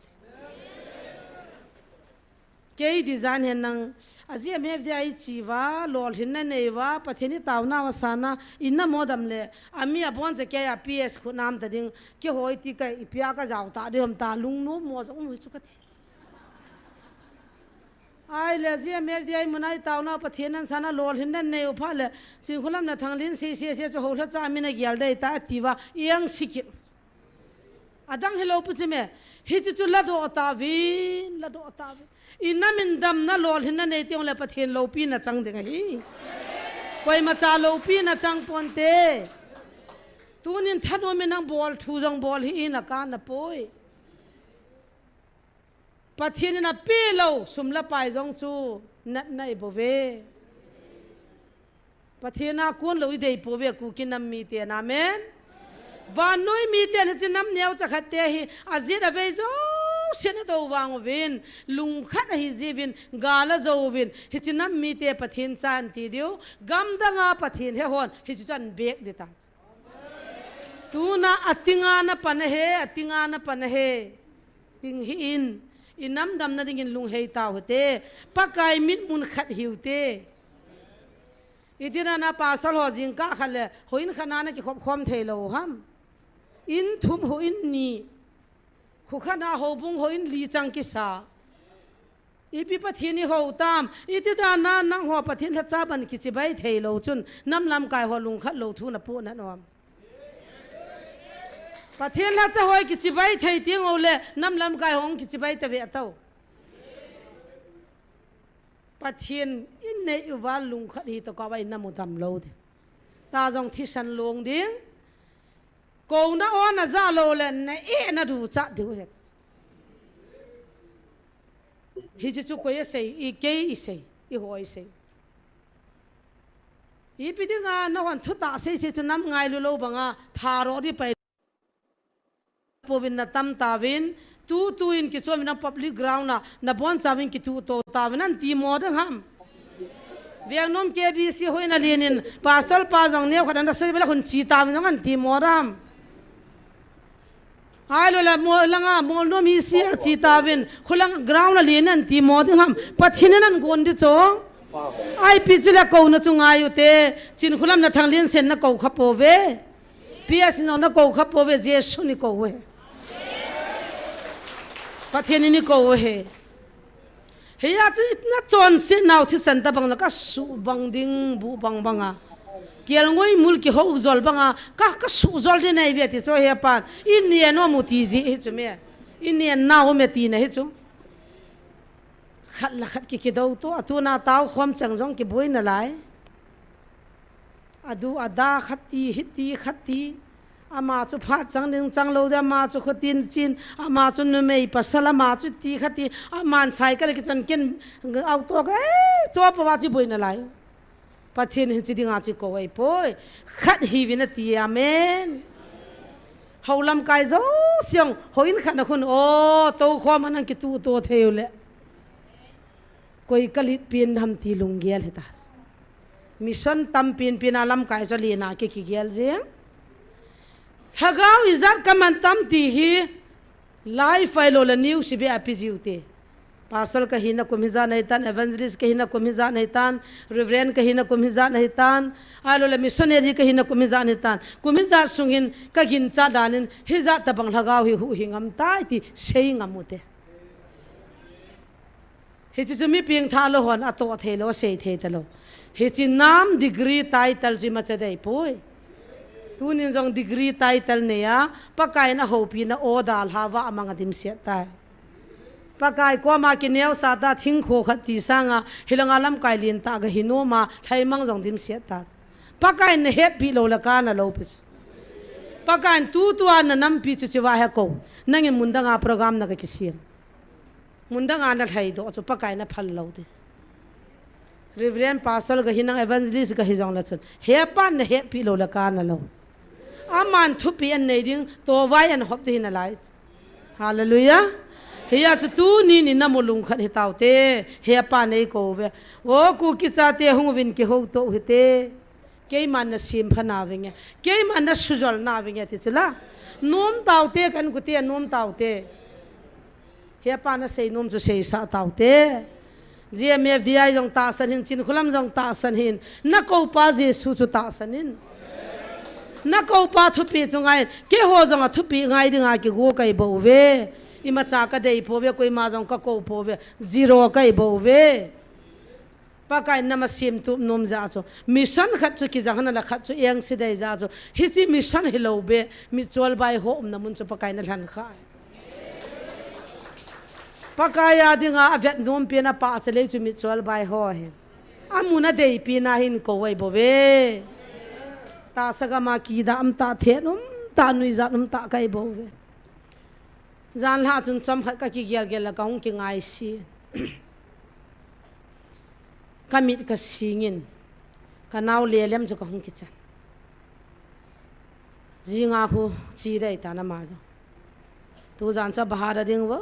Kei design hen nang, a G M F D I chi va, lolhinna nei va, Pathen i tauna va sana, inna mo dam le, ami a bon cha kei a P S khu nam ta ding, kei hoi ti kai, i pia ka jao ta ding, hom ta lungnom mo jong um hi chu ka ti. Ai le, G M F D I mun a i tauna Pathen nan sana lolhinna nei u pha le, Chinkholam na Thanglien si si si chu ho lha cha mi na gial dei ta ti va, iang sikit. Adang hi lo pu chu me, hichi chu la do ta vin, la do ta vin. I nam in damna lolhinna nei tiang le Pathen lopi na chang ding ahi. Koima cha lopi na chang ponte. Tunin thanom in nang bol thu jong bol hi in a ka na poi. Pathen in a pe lo, sum le pai jong chu natna i bou ve. Pathen a kon lo i dei pou ve Kuki nam miten, amen. Vannoi miten hichi nam neo cha khat te hi, a jet a vei jousen a do vang uvin, lungkhat ahi jiuvin, gal a jou uvin, hichi nam mite Pathen cha an ti diu, gamdang a Pathen he hon, hichi chu an bek di ta. Tuna a tinga na pan ahi, a tinga na pan ahi. Ting hi in, i nam damna dingin lunghei tau hite, Pakai mitmun khat hiu te. I tina na pasal ho jingkah khat le, houin khat na na kikhop khom thei lo ham. In thum houin ni, khu khat na houbung houin li chang kisa. Ipi Pathen i ho tam, i ti dan na nang ho Pathen lhacha ban kichibai thei lo chun, nam lamkai ho lungkhat lo thu na pu na nom. Pathen lhacha hoi kichibai thei tiang o le, nam lamkai ho kichibai ta ve a tau. Pathen in nei uva lungkhat hi to ka vai na mu dam lo di. Ta jong thisan long ding. Ko na o na ja lo le, na e na du cha diu het. Hichi chu koi a sei, i kei i sei, i ho i sei. Ipi dinga na hon thu ta sei sei chu nam ngailu lo banga, tha ro di pai. Pouvin na tam tauvin, tu tu in kichom in a public ground a, na bon chauvin kitu to tauvin an ti mo dang ham. Vietnam K B C houin a lien in, pastor pa jong neo khat an da sei bela khun chi tauvin jong an ti mo dang ham. Ai lo la mo langa, mo nom hi si a chi tauvin, khulang ground a lien an ti mo ding ham, Pathen in an gon di cho. Ai pi chu la ko na chu ngai u te, Chinkholam na Thanglien sen na ko kha po ve. P S in na ko kha po ve, Jesu ni ko ve. Pathen ni ko ve. Heya chu na chonse nau thisan ta bang la ka su bang ding bu bang bang a. Kial ngoi mul ki ho jol bang a, ka, ka su jol di nei ve ti so he pan. In ni no mu ti ji hi chu me. In ni nau me ti na hi chu. Khat la khat ki kido to, a tu na tau khom chang jong kiboi na lai. A du a da khat ti, hi ti, khat ti. Ama chu phat chang ding chang lo de, ama chu khutin chin, ama chu numei pasal, ama chu ti khat ti, aman cycle kichon kin, auto ke, cho pa wa chi boi na lai. Pathen hichi dinga chi ko ai poi. Khat hi vin a ti, amen. Ho lamkai jo siang, houin khat na khun, o, to khom anang kitu to thei u le. Koi ka lit pin ham ti lunggel hita. Mission tam pin pin a lamkai jo lina ki kigel jeng. Lhagao ijat ka man tam ti hi live a lo la news be a pi jiu te. Pastor ka hina kum hijat na hitan, evangelist ka hina kum hijat na hitan, reverend ka hina kum hijat na hitan, a lo la missionary ka hina kum hijat na hitan. Kum hijat sungin ka ginchat danin hijat tabang lhagao hi huhhing ngam tai ti sei ngam u te. Hichi chu mi pengthah lo hon a toh thei lo, a sei thei ta lo. Hichi nam degree title chu ima cha dei poi. Tunin jong degree title nei a, Pakai in a houpi na o dalha va amang a dimset tai. Pakai koma kineo sa ta thingkho khat ti sanga, hilanga lamkai lien ta ga hi nom a, lhaimang jong dimset ta. Pakai na happy lo la ka na lo pi chu. Pakaiyin tutua na nampi chu chiva he ko. Nangin mundanga program na ka kisem. Mundanga na lhaidoh chu Pakai na phal lou te. Reverend Pastor ka hi nang evangelist ka hi jong la chun. Hepan na hepi lou la ka na lou. Aman thupi an nei ding, tovai an hop te hi na lai. Hallelujah. Hiya chu tuni ni na mulung khat hi taute. Hepa nei ko ve. O Kuki chate hung vin kihouto u hite. Keiman na simpha na vinge. Keiman na sujol na vinge ti chu la. Nom taute kan kute nom taute. Hepa na sei nom chu seisa taute. G M F D I jong tahsan hin, Chinkholam jong tahsan hin. Na koupa Jesu chu tahsan in. Na koupa thupi chu ngai. Keiho jong a thupi ngai dinga kigo kai bou ve. Imacha ka dei pou ve, koima jong ka kou pou ve. Zero kai bou ve. Pakaiyin na ma semtup nom jeh chu. Mission khat chu kijang hana la khat chu eng si dei jeh chu. Hiche mission hilou be. Mitchol bai ho umna mun chu Pakaiyin na lhan kha. Pakai a dinga avet nom pen a pachalei chu mitchol bai ho hi. Amun a deipi na hin ko ai bou ve. Tahsa gam a kida um ta, then um ta, nuijat um ta kai bou ve. Janhi chun chomkhat ka kigel gel la ka hung kingaise. Ka mit ka singin. Ka nao lelem chu ka hung kichan. Jinga khu chi dei ta na ma jo. Tujan chu bahar a ding vo,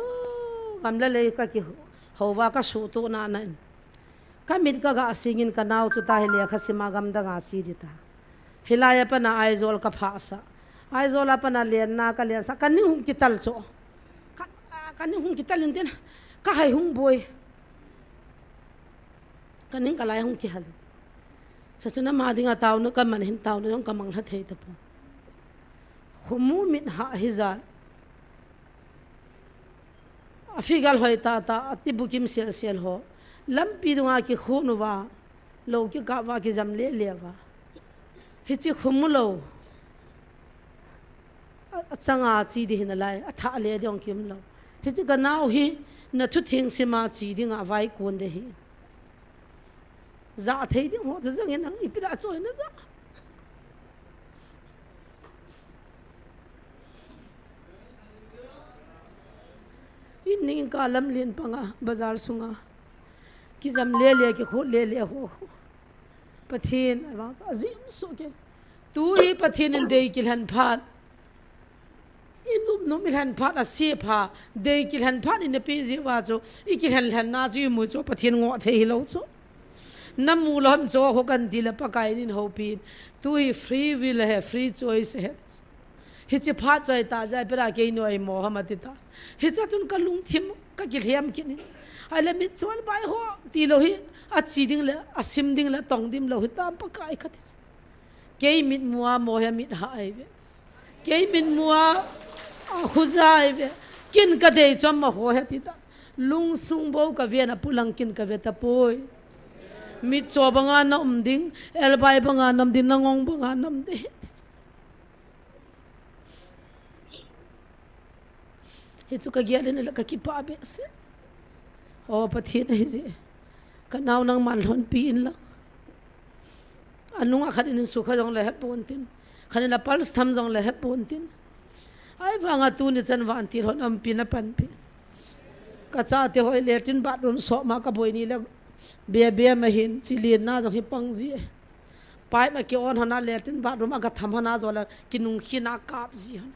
gam le lei ka kihouva ka suhtup na na in. Ka mit ka ga singin ka nao chu ta hi lekha sima gamdang a chi di ta. Hilai a pat na Aizawl ka phah sah. Aizawl a pat na lenna ka len sah. Ka ning hung kital chu. Ka, ka ning hung kital in tin. Ka hai hung boi. Ka ning ka lai hung kihal. Chuche chu na ma dinga taona ka man hin taona jong ka mang lha thei ta pon. Khomu mit hah hi jat. A figure hoi tah tah, a ti bukim sel sel ho. Lampi dunga kikhun uva, lou kikap uva, kijam le le uva. Hiche khomu lou. A, achanga chi di hi na lai, a thah le di ong kium lou. Hiche ka nao hi, na thu theng sima chi dinga vai kon de hi. Jah thei ding ho chu jang in ang ipi da choi na ja. In ning ka lam lin panga bazar sunga. Kijam le le kikhut le le ho. Pathen avang chu ajim so ke. Tu hi Pathen in dei kilhen phat. I nop nop i lhen phat a se pha, dei kilhen phat i na pe jeh uva chu, i kilhen lhen na chu i mu chu Pathen ngoh thei hilou chu. Na mu lou ham chu ho kan ti le Pakai in houpi in. Tu hi free will ahi, free choice ahi. Hiche phat choi ta jeh a pera kei noi mo ham ati ta. Hiche chun ka lungthim ka kilhem kit in. Ahile mitchol bai ho ti lou hi, a chi ding le, a sim ding le, tong dim lou hi tam Pakai ka ti. Kei mitmu a mo he mit ha ai ve. Kei mitmu a, a, khuja ai ve. Kin ka dei chu amaho he ti ta. Lungsung bou ka ve na pulang kin ka ve tapoi. Mitcho banga na um ding, elbai banga na um ding, na ngong banga na um ding. Hichu ka gel in la ka kipah behseh. O Pathen ahi jeh. Ka nao nangman lhonpi in lang. Anunga khat in sukha jong le hepon tin. Khat in a pulse tham jong le hepon tin. Ahivanga tuni chan vantil hon umpi na panpi. Ka chate ho latrine bathroom sop ma ka boi ni le be be ma hin chi lin na jong hi pang ji. Pipe a ki on hon a latrine bathroom a ka tham hon a jong le kinung khin a kap ji hon.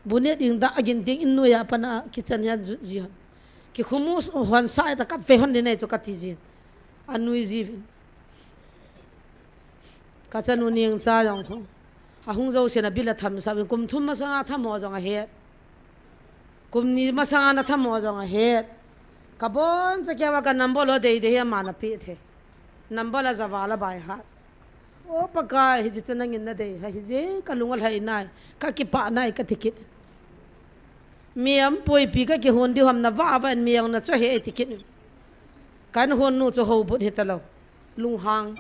Bu ne ding da a gin ding in noiya pat na kitchen a jut ji hon. Kikhumu hon sa ta ka ve hon ding nei chu ka ti jin. A nui ji vin. Ka chanu Nengcha jong khu. A hung jouse na bil a tham sa vin kum thum masanga tham ho jong a het. Kum ni masanga na tham ho jong a het. Ka boncha keiya ka number lo dei dei hi ama na pe the. Number la jawa la bai ha. O Pakai, hiche chu nangin na dei, hiche ka lung a lhai nai, ka kipah nai, ka ti kit. Mi am puipi ka kihon diu ham na va va in mi ang na cho he ti kit. Kan hon nu chu ho but hi ta lou. Lunghang.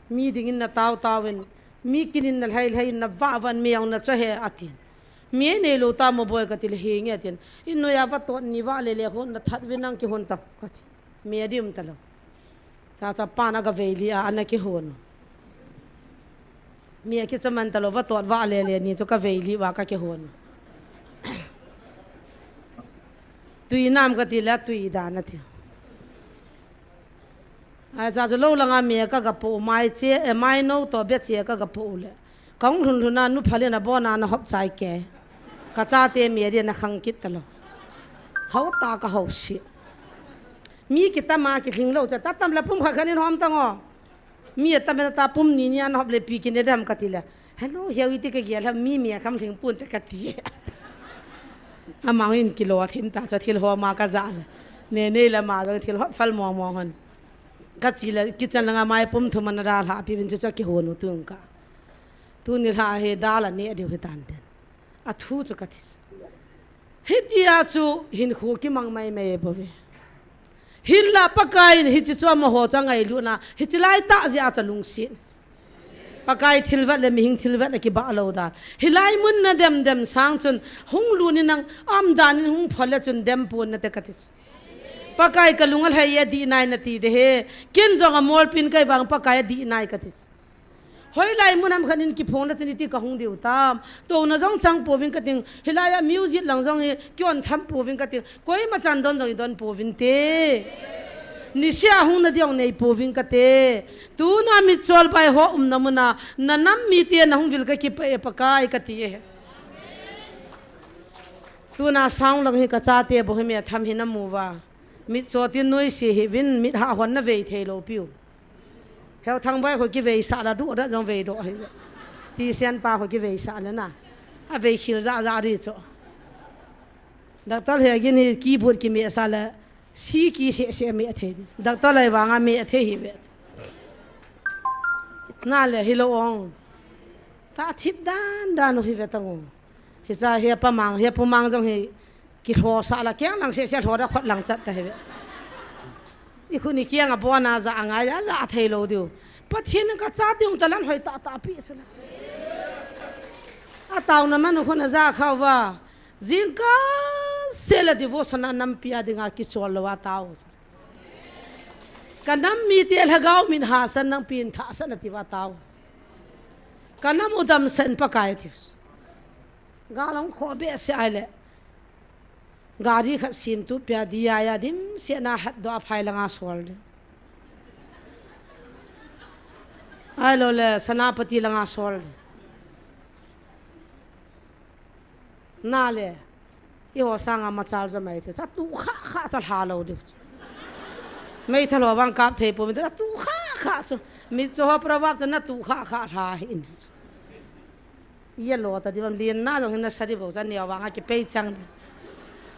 Mi dingin na tao tao in, mi kinin na lhai lhai in na va va in mi ang na cho he ati. Mi nei lou ta mo boi ka ti le hi nge atin. In noiya va tot ni va le le hon na that vin nang kihon ta ka ti. Mi a dim ta lou. Cha cha pa na ga vei li a, ana kihon. Mi akicha man talou va tot va le le ni chu ka vei li va ka kihon. Tui nam ka ti le tui dan a ti. Ai cha chu lo langa mi ka ga po mai che, eh, mai no to be che ka ga po le. Ka hung lhun lhun a nu phale na bona na hop chai ke. Ka chate mi ri na khang kit talou. Hau ta ka hau si. Mi kitama ki hling lo cha ta tam la pum kha khanin hom ta ngo. Mi a tam na ta pum ni ni an hop le pi ki ne dam ka ti le. Hello, hiau iti ka gel ha mi mi a kham hling pun te ka ti. Amang in kilo a thim ta cha thil ho ma ka za le. Ne ne la ma jong thil hop fal mong mong hon. Ka chi le kitchen langa mai pum thum ana da hla pi vin chu cha ki hon u tung ka. Tuni hla he da la ne diu he tan ten. A thu chu ka ti. Hitia chu hinkho kimang mai mai bou ve. Hinla Pakai in hichi chu amaho chu angailutna, hichi lai tah jeh a chu lungset. Pakai thilvet le mihing thilvet a kibah lou dan. Hilai mun na dem dem sang chun hung lut in nang am dan in hung phol le chun dem pon nate ka ti chu. Pakai ka lung alhai e dih nai nati de he. Ken jong amolpi in kai vang Pakai adih nai ka ti chu. Hoilai mun ham khat in kiphong na chun iti ka hung diu tam. Touna jong chang pouvin ka ting. Hilai a music lang jong hi kion tham pouvin ka ting. Koima chan don jong i don pouvin te. Nisea hung na diu nei pouvin ka te. Tuna mitchol bai ho umna muna na nam mite na hung vil ka kipah e Pakai ka ti e. Tuna sound lang hi ka chate bou hi mi a tham hi na mu va. Mitchol tin noise hi vin mit ha hon na vei thei lou piu. Heu thang bai kho ki vei sa la du da jong vei do hi. Ti sian pa kho ki vei sa la na. A vei khil ja ja ri chu. Doctor he gin hi keyboard ki me sa la si ki se se me thei. Doctor lai vanga me thei hi ve. Na le hi lo ong. Ta thip dan dan hi ve ta ngo. Hicha hi pa mang hi pu mang jong hi. Kilhosa la kiang lang se se lho da khot lang chat ta hi ve. I khuni kiang a bona ja a ngai a ja thei lou diu. Pathen ka cha diu ta lan hoi ta ta pi chu la. A tau na man khun a ja khau va. Jingkah se la devotion a nampi a dinga kichol lou a tau. Ka nam mite lhagao min ha san nang pin tha san a ti va tau. Ka nam u dam san Pakai ti. Ga long kho be se ai le. Gari khat sim tu pia di ya ya dim se na hat do a phai langa sol de. Ai lo le Senapati langa sol de. Na le. I ho sanga machal jo mai chu. Cha tu kha kha cha hla lo de. Meithal ho vang kap thei pouvin ta tu kha kha chu. Mi cho ho proverb chu na tu kha kha hla hi in. Yellow ta di bam lien na jong hin na sa di bou cha neo vang a kipei chang di.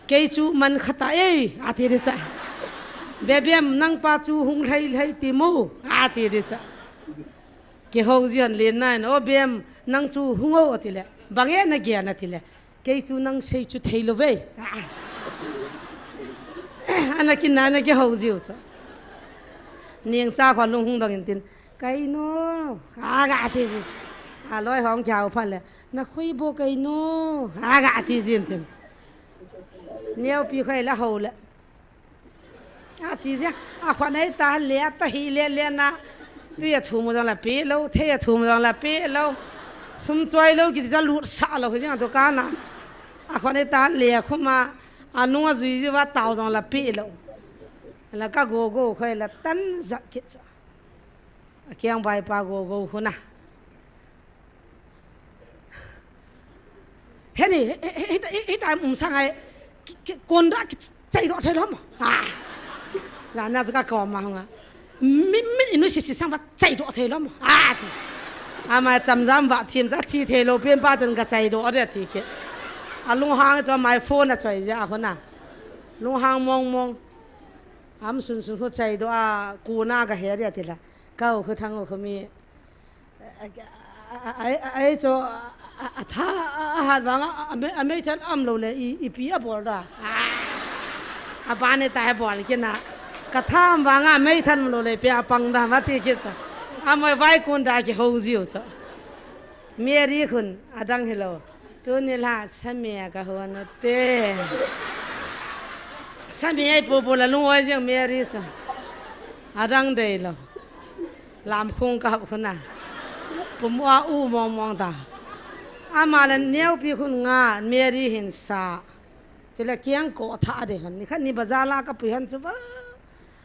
Kei chu man kha ta ei, a ti di cha. Bebem nang pa chu hung lhai lhai ti mo, a ti di cha. Kihou ji hon lien na in, o Bem, nang chu hung o, a ti le. Bang e na gen, a ti le. Kei chu nang sei chu thei lou ve. A. Ana kin na na kihou ji u cha. Neng cha kho lung hung dong in tin. Kaino, a ga ti ji. A loi hong kiau phat le, na khui bo kaino, a ga ti ji tin. Neo pi khoi la ho le. A ti ji, a khwa nei ta le, ta hi le le na. Tui a thum jong la pe lou, thei a thum jong la pe lou. Sum choi lou, ki ti ja lut sa lou, ki jing a dukan a. A khwa nei ta le khuma, a nung a jui ji va tau jong la pe lou. La ka go go khoi la tan jat kit cha. A kiang bai pa go go huna. Heni, he, he, he, he, he, time um sang ai, ki, ki, kon da ki chai do thei lom. Ah. La na ka ko ma hung a. Min, min inu si si sang va chai do thei lom. Ah. Ama cham jam va thim ja chi thei lou pen pa chan ka chai do de ti ke. A lung hang cha my phone a choi ja huna. Lung hang mong mong. Am sun sun khu chai do a ku na ka he de ti la. Kau khu thang khu mi. Ai, ai, ai, chu, a, a, a tha, a, a hat vang a, a, a mei, a meithal am lou le, i, ipi a bol da. A, a ba ne ta he bol kina. Ka tha am vang a, a meithal am lou le, ipi a pang da, va ti kit cha. A moi vai kun da kihou jiu cha. Mary khun, a dang hi lou. Tuni la, sa me a ka hon u te. Sa me ai po po la lung oi jeng Mary cha. A dang dei lou. Lam khung ka hap khuna. Pum a u mong mong ta. Ama le neupi khun nga Mary hin sa. Chule kiang ko tha de han. Ni khat ni bazar la ka pui han chu ba.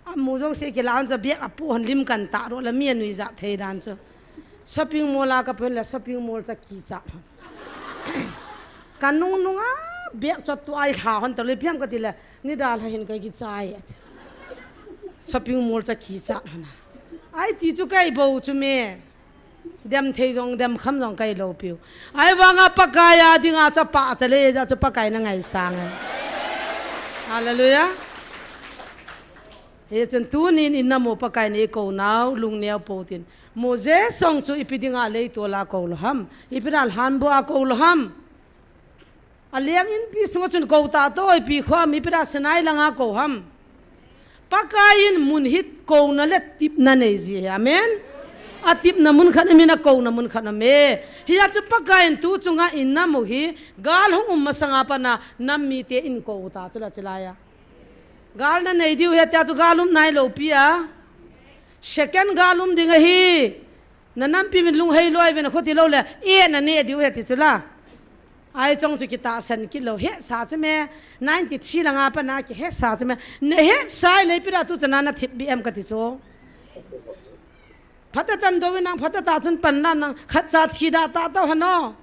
Amu jong se kila han chu biak apu han lim kan ta ro la mi anui ja thei dan chu. Shopping mall a ka pui le shopping mall cha ki cha han. Ka nung nung a biak chot tu ai lha han ta le piam ka ti le ni da lha hin ka ki chai. Shopping mall cha ki cha han. Ai ti chu kai bo chu me. Dem thei jong, dem kham jong kai lo piu. Ai vanga Pakai a dinga chapa chale ja chu Pakai na ngaisang e. Hallelujah. Hichun tunin in namu Pakai nei ko nau, lungneo po tin. Moses song chu ipi dinga leitol a ko lo ham. Ipi da lhan bo a ko lo ham. Aleng inpi sunga chun ko ta to ipi khom ipi da Sinai langa ko ham. Pakai in mun hit ko na le tip na nei ji he. Amen. A tip na mun khat amin a ko na mun khat ame. Hi a chu Pakai in tu chunga in namu hi gal hung um masanga pana nam mite in ko ta chu la chilaya. Gal na nei diu he tia chu gal um nai lo pi a. Second gal um ding ahi. Na nampi min lunghei loi vin a khuti lo le, e na ne diu he ti chu la. Ai chong chu kitahsan kit lo, he sa chu me, ninety three langa pana ki he sa chu me, ne he sai le pira tu chana na thip bi em ka ti chu. Phata tan do nang phata ta chun pan la nang khat cha thi da ta to hano.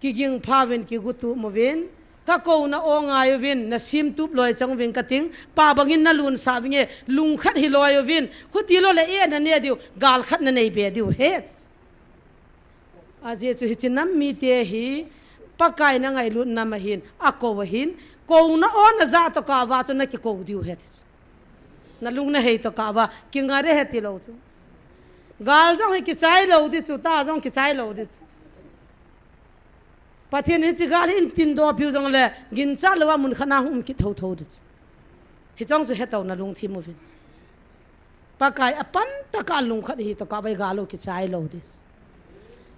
Kiging pha vin kigu tu mu vin, ka ko na o ngai vin, na sim tup loi chang vin ka ting, pa bangin na lun sa vin e, lung khat hi loi vin, khuti lo le e na ne diu, gal khat na nei be diu he. A je chu hi chin nam mite hi, Pakai na ngai lut nam ahin, a ko ahin, ko na o na ja to ka va chu na ki ko diu he. Na lung na hei to ka va, ki nga re he ti lo chu. Gal jong hi ki chai lo di chu, ta jong ki chai lo di chu. Pathian hi chi gal hin tin do piu jong le, gin cha lo a mun khana hum ki tho tho di chu. Hi chong chu he to na lung thi mu vin. Pakai a pan ta ka lung khat hi to ka vai gal lo ki chai lo di chu.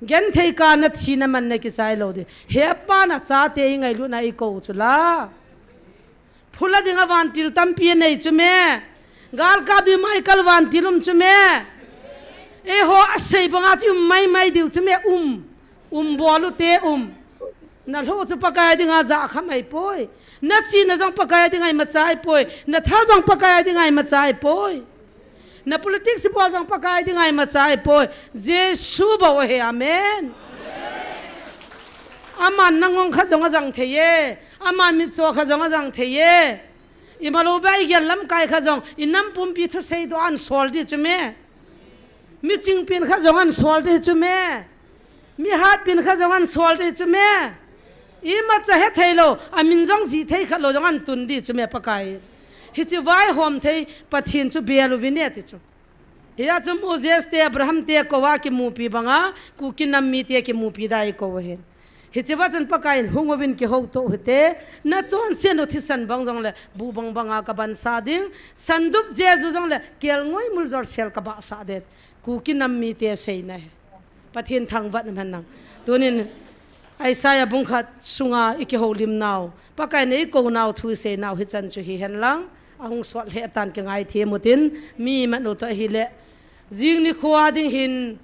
Gen thei ka na thi na man na ki chai lo di. He pa na cha te i ngai lu na i ko chu la. Phula ding a vantil tampi a nei chu me. Gal kap ding Michael vantil um chu me. Eiho a sei banga chu um mai mai diu chu me um. Um bol u te um. Na lho chu Pakai dinga ja kha mai poi. Na chi na jong Pakai dinga i ma chai poi. Na thal jong Pakai dinga i ma chai poi. Na politics bol jong Pakai dinga i ma chai poi. Jesu bou he, amen. Aman na ngong kha jong a jang thei e. Aman mitcho kha jong a jang thei e. I malo ba i gel lamkai kha jong, i nam pumpi thusei do an sol di chu me. Mi chingpin kha jong an sol di chu me. Mi hatpin kha jong an sol di chu me. I ma cha he thei lo, a min jong ji thei khat lo jong an tun di chu me Pakai. Hi chi vai hom thei Pathian chu bel u vin e ti chu. Hi a chu Moses te, Abraham te, ko a kimupi banga, Kuki nam mite kimupi da i ko u ahin. Hi chi va chun Pakai in hung uvin ki ho to u hite, na chon sen u thisan bang jong le, bu bang banga ka ban sa ding, sandup Jesu jong le, kel ngoi mul jor sel ka ba sa det, Kuki nam mite sei na he. Pathian thangvah na man nang. Tunin, Isaiah bung khat sunga i ki ho lim nau, Pakai nei ko nau thu sei nau hi chan chu hi hen lang, a hung sot le tan ki ngai thi mu tin, mi man u to hi le, Jing ni kho a ding hin,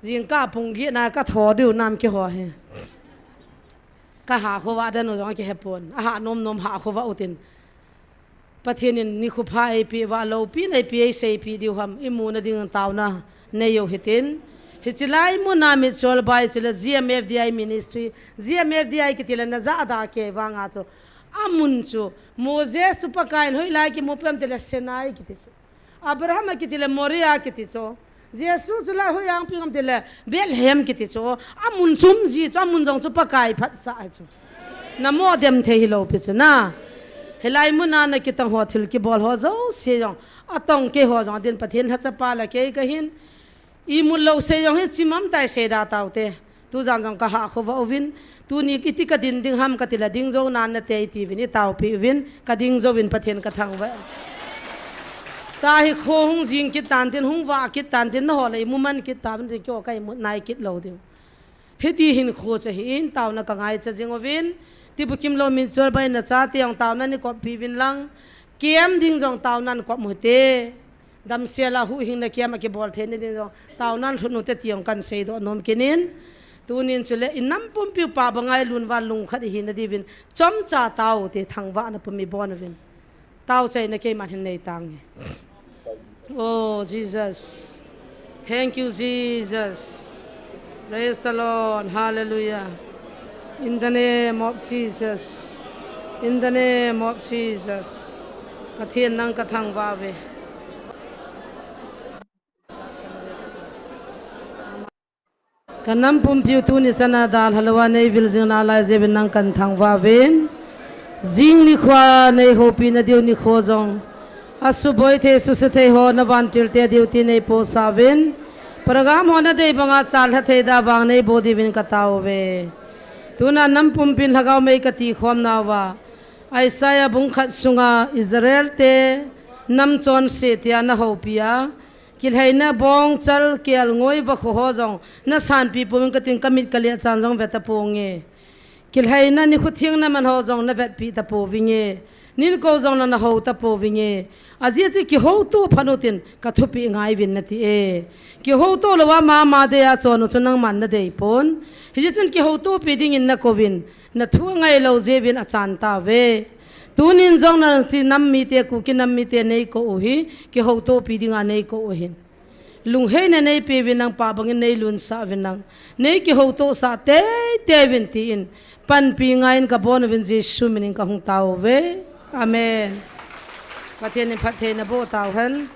jing ka pung gi na ka tho diu nam ki ho hi. Ka ha kho va dan u jong ki he pon. A ha nom nom ha kho va u tin. Pathian in ni kho pha ei pi va lo pi nei pi ei sei pi diu ham. I mu na ding tau na nei u hi tin. Hi chi lai mu na mi chol bai chu le G M F D I ministry. G M F D I ki ti le na ja da ke va nga chu. A mun chu. Moses chu Pakai in hoi lai ki mu pem ti le Sinai ki ti chu. Abraham a kiti le Moria kiti chu. Jesu chu lai hoi ang ping am ti le Bethlehem kiti chu. A mun chum ji chu, a mun jong chu Pakai phat sa chu. Na mo dem thei hi lo pi chu na. Hi lai mun a na kitang ho thil kibol ho jouse jong. A tong ke ho jong din Pathian lhacha pa la ke ka hin. I mut lo sei jong hi chimam tai sei da tau te. Tu jan jong ka ha kho va uvin. Tuni kiti ka din ding ham ka ti la ding jo nan na te i ti vin i tau pi uvin. Ka ding jo vin Pathian ka thang va. Ta hi kho hung jing kit tan tin hung va kit tan tin na ho le i mu man kit ta vin ri kyo ka i mut nai kit lo ding. Hiti hin kho cha hi in tau na ka ngai cha jing uvin. Ti bu kim lo min chol bai na cha te jong tau na ni kop pi vin lang. Kem ding jong tau nan kop mu te. Damsel a huhhingna kiam a kibol theina ding jong, taonan lhut u hite ti jong kan seidoh nom kit in. Tunin chule, i nam pumpi u pah banga i lungvan lungkhat i hina diuvin, chomcha tao u hite, thangvahna pum i bon uvin. Tao chaina keiman hin nei tange. Oh, Jesus. Thank you, Jesus. Praise the Lord. Hallelujah. In the name of Jesus. In the name of Jesus. Pathen nang ka thangvah uve. Ka nam pumpi u tuni chana dalha louva nei vil jing nalai jeh uvin nang kan thangvah uvin. Jing nikhoa nei houpina diu nikho jong, asuboi thei suse thei ho na vantil te diu ti nei pohsah uvin. Program ho na dei banga chalha thei da vang nei bol diuvin ka tao uve. Tuna nam pumpin lhagao mei ka ti khom nauva, Isaiah bung khat sunga Israel te nam chonse tia na houpi a, kilhaina bongchal kelngoi vakho ho jong na sanpi pouvin ka tin, ka mit ka leh chan jong vet a ponge. Kilhaina nikho theng na man ho jong na vetpi ta pouvinge. Nin ko jong na na hou ta pouvinge. Ajeh chu kihouto phat u tin ka thupeh ngai uvin na ti e. Kihouto louva mama dei a chon u chu nangman na dei pon. Hijeh chun kihoutopi dingin na kouvin, na thu angai lou jeh uvin achan tauve. Tunin jong na chi nam mite, Kuki nam mite nei kou u hi, kihoutopi dinga nei kou u ahin. Lungheina nei pe uvin nang, pah bangin nei lunsah uvin nang. Nei kihouto sah teitei uvin tin, panpi ngaiyin ka bon uvin Jesu minin ka hung tao uve. Amen. Pathen in phattheina boh tauhen.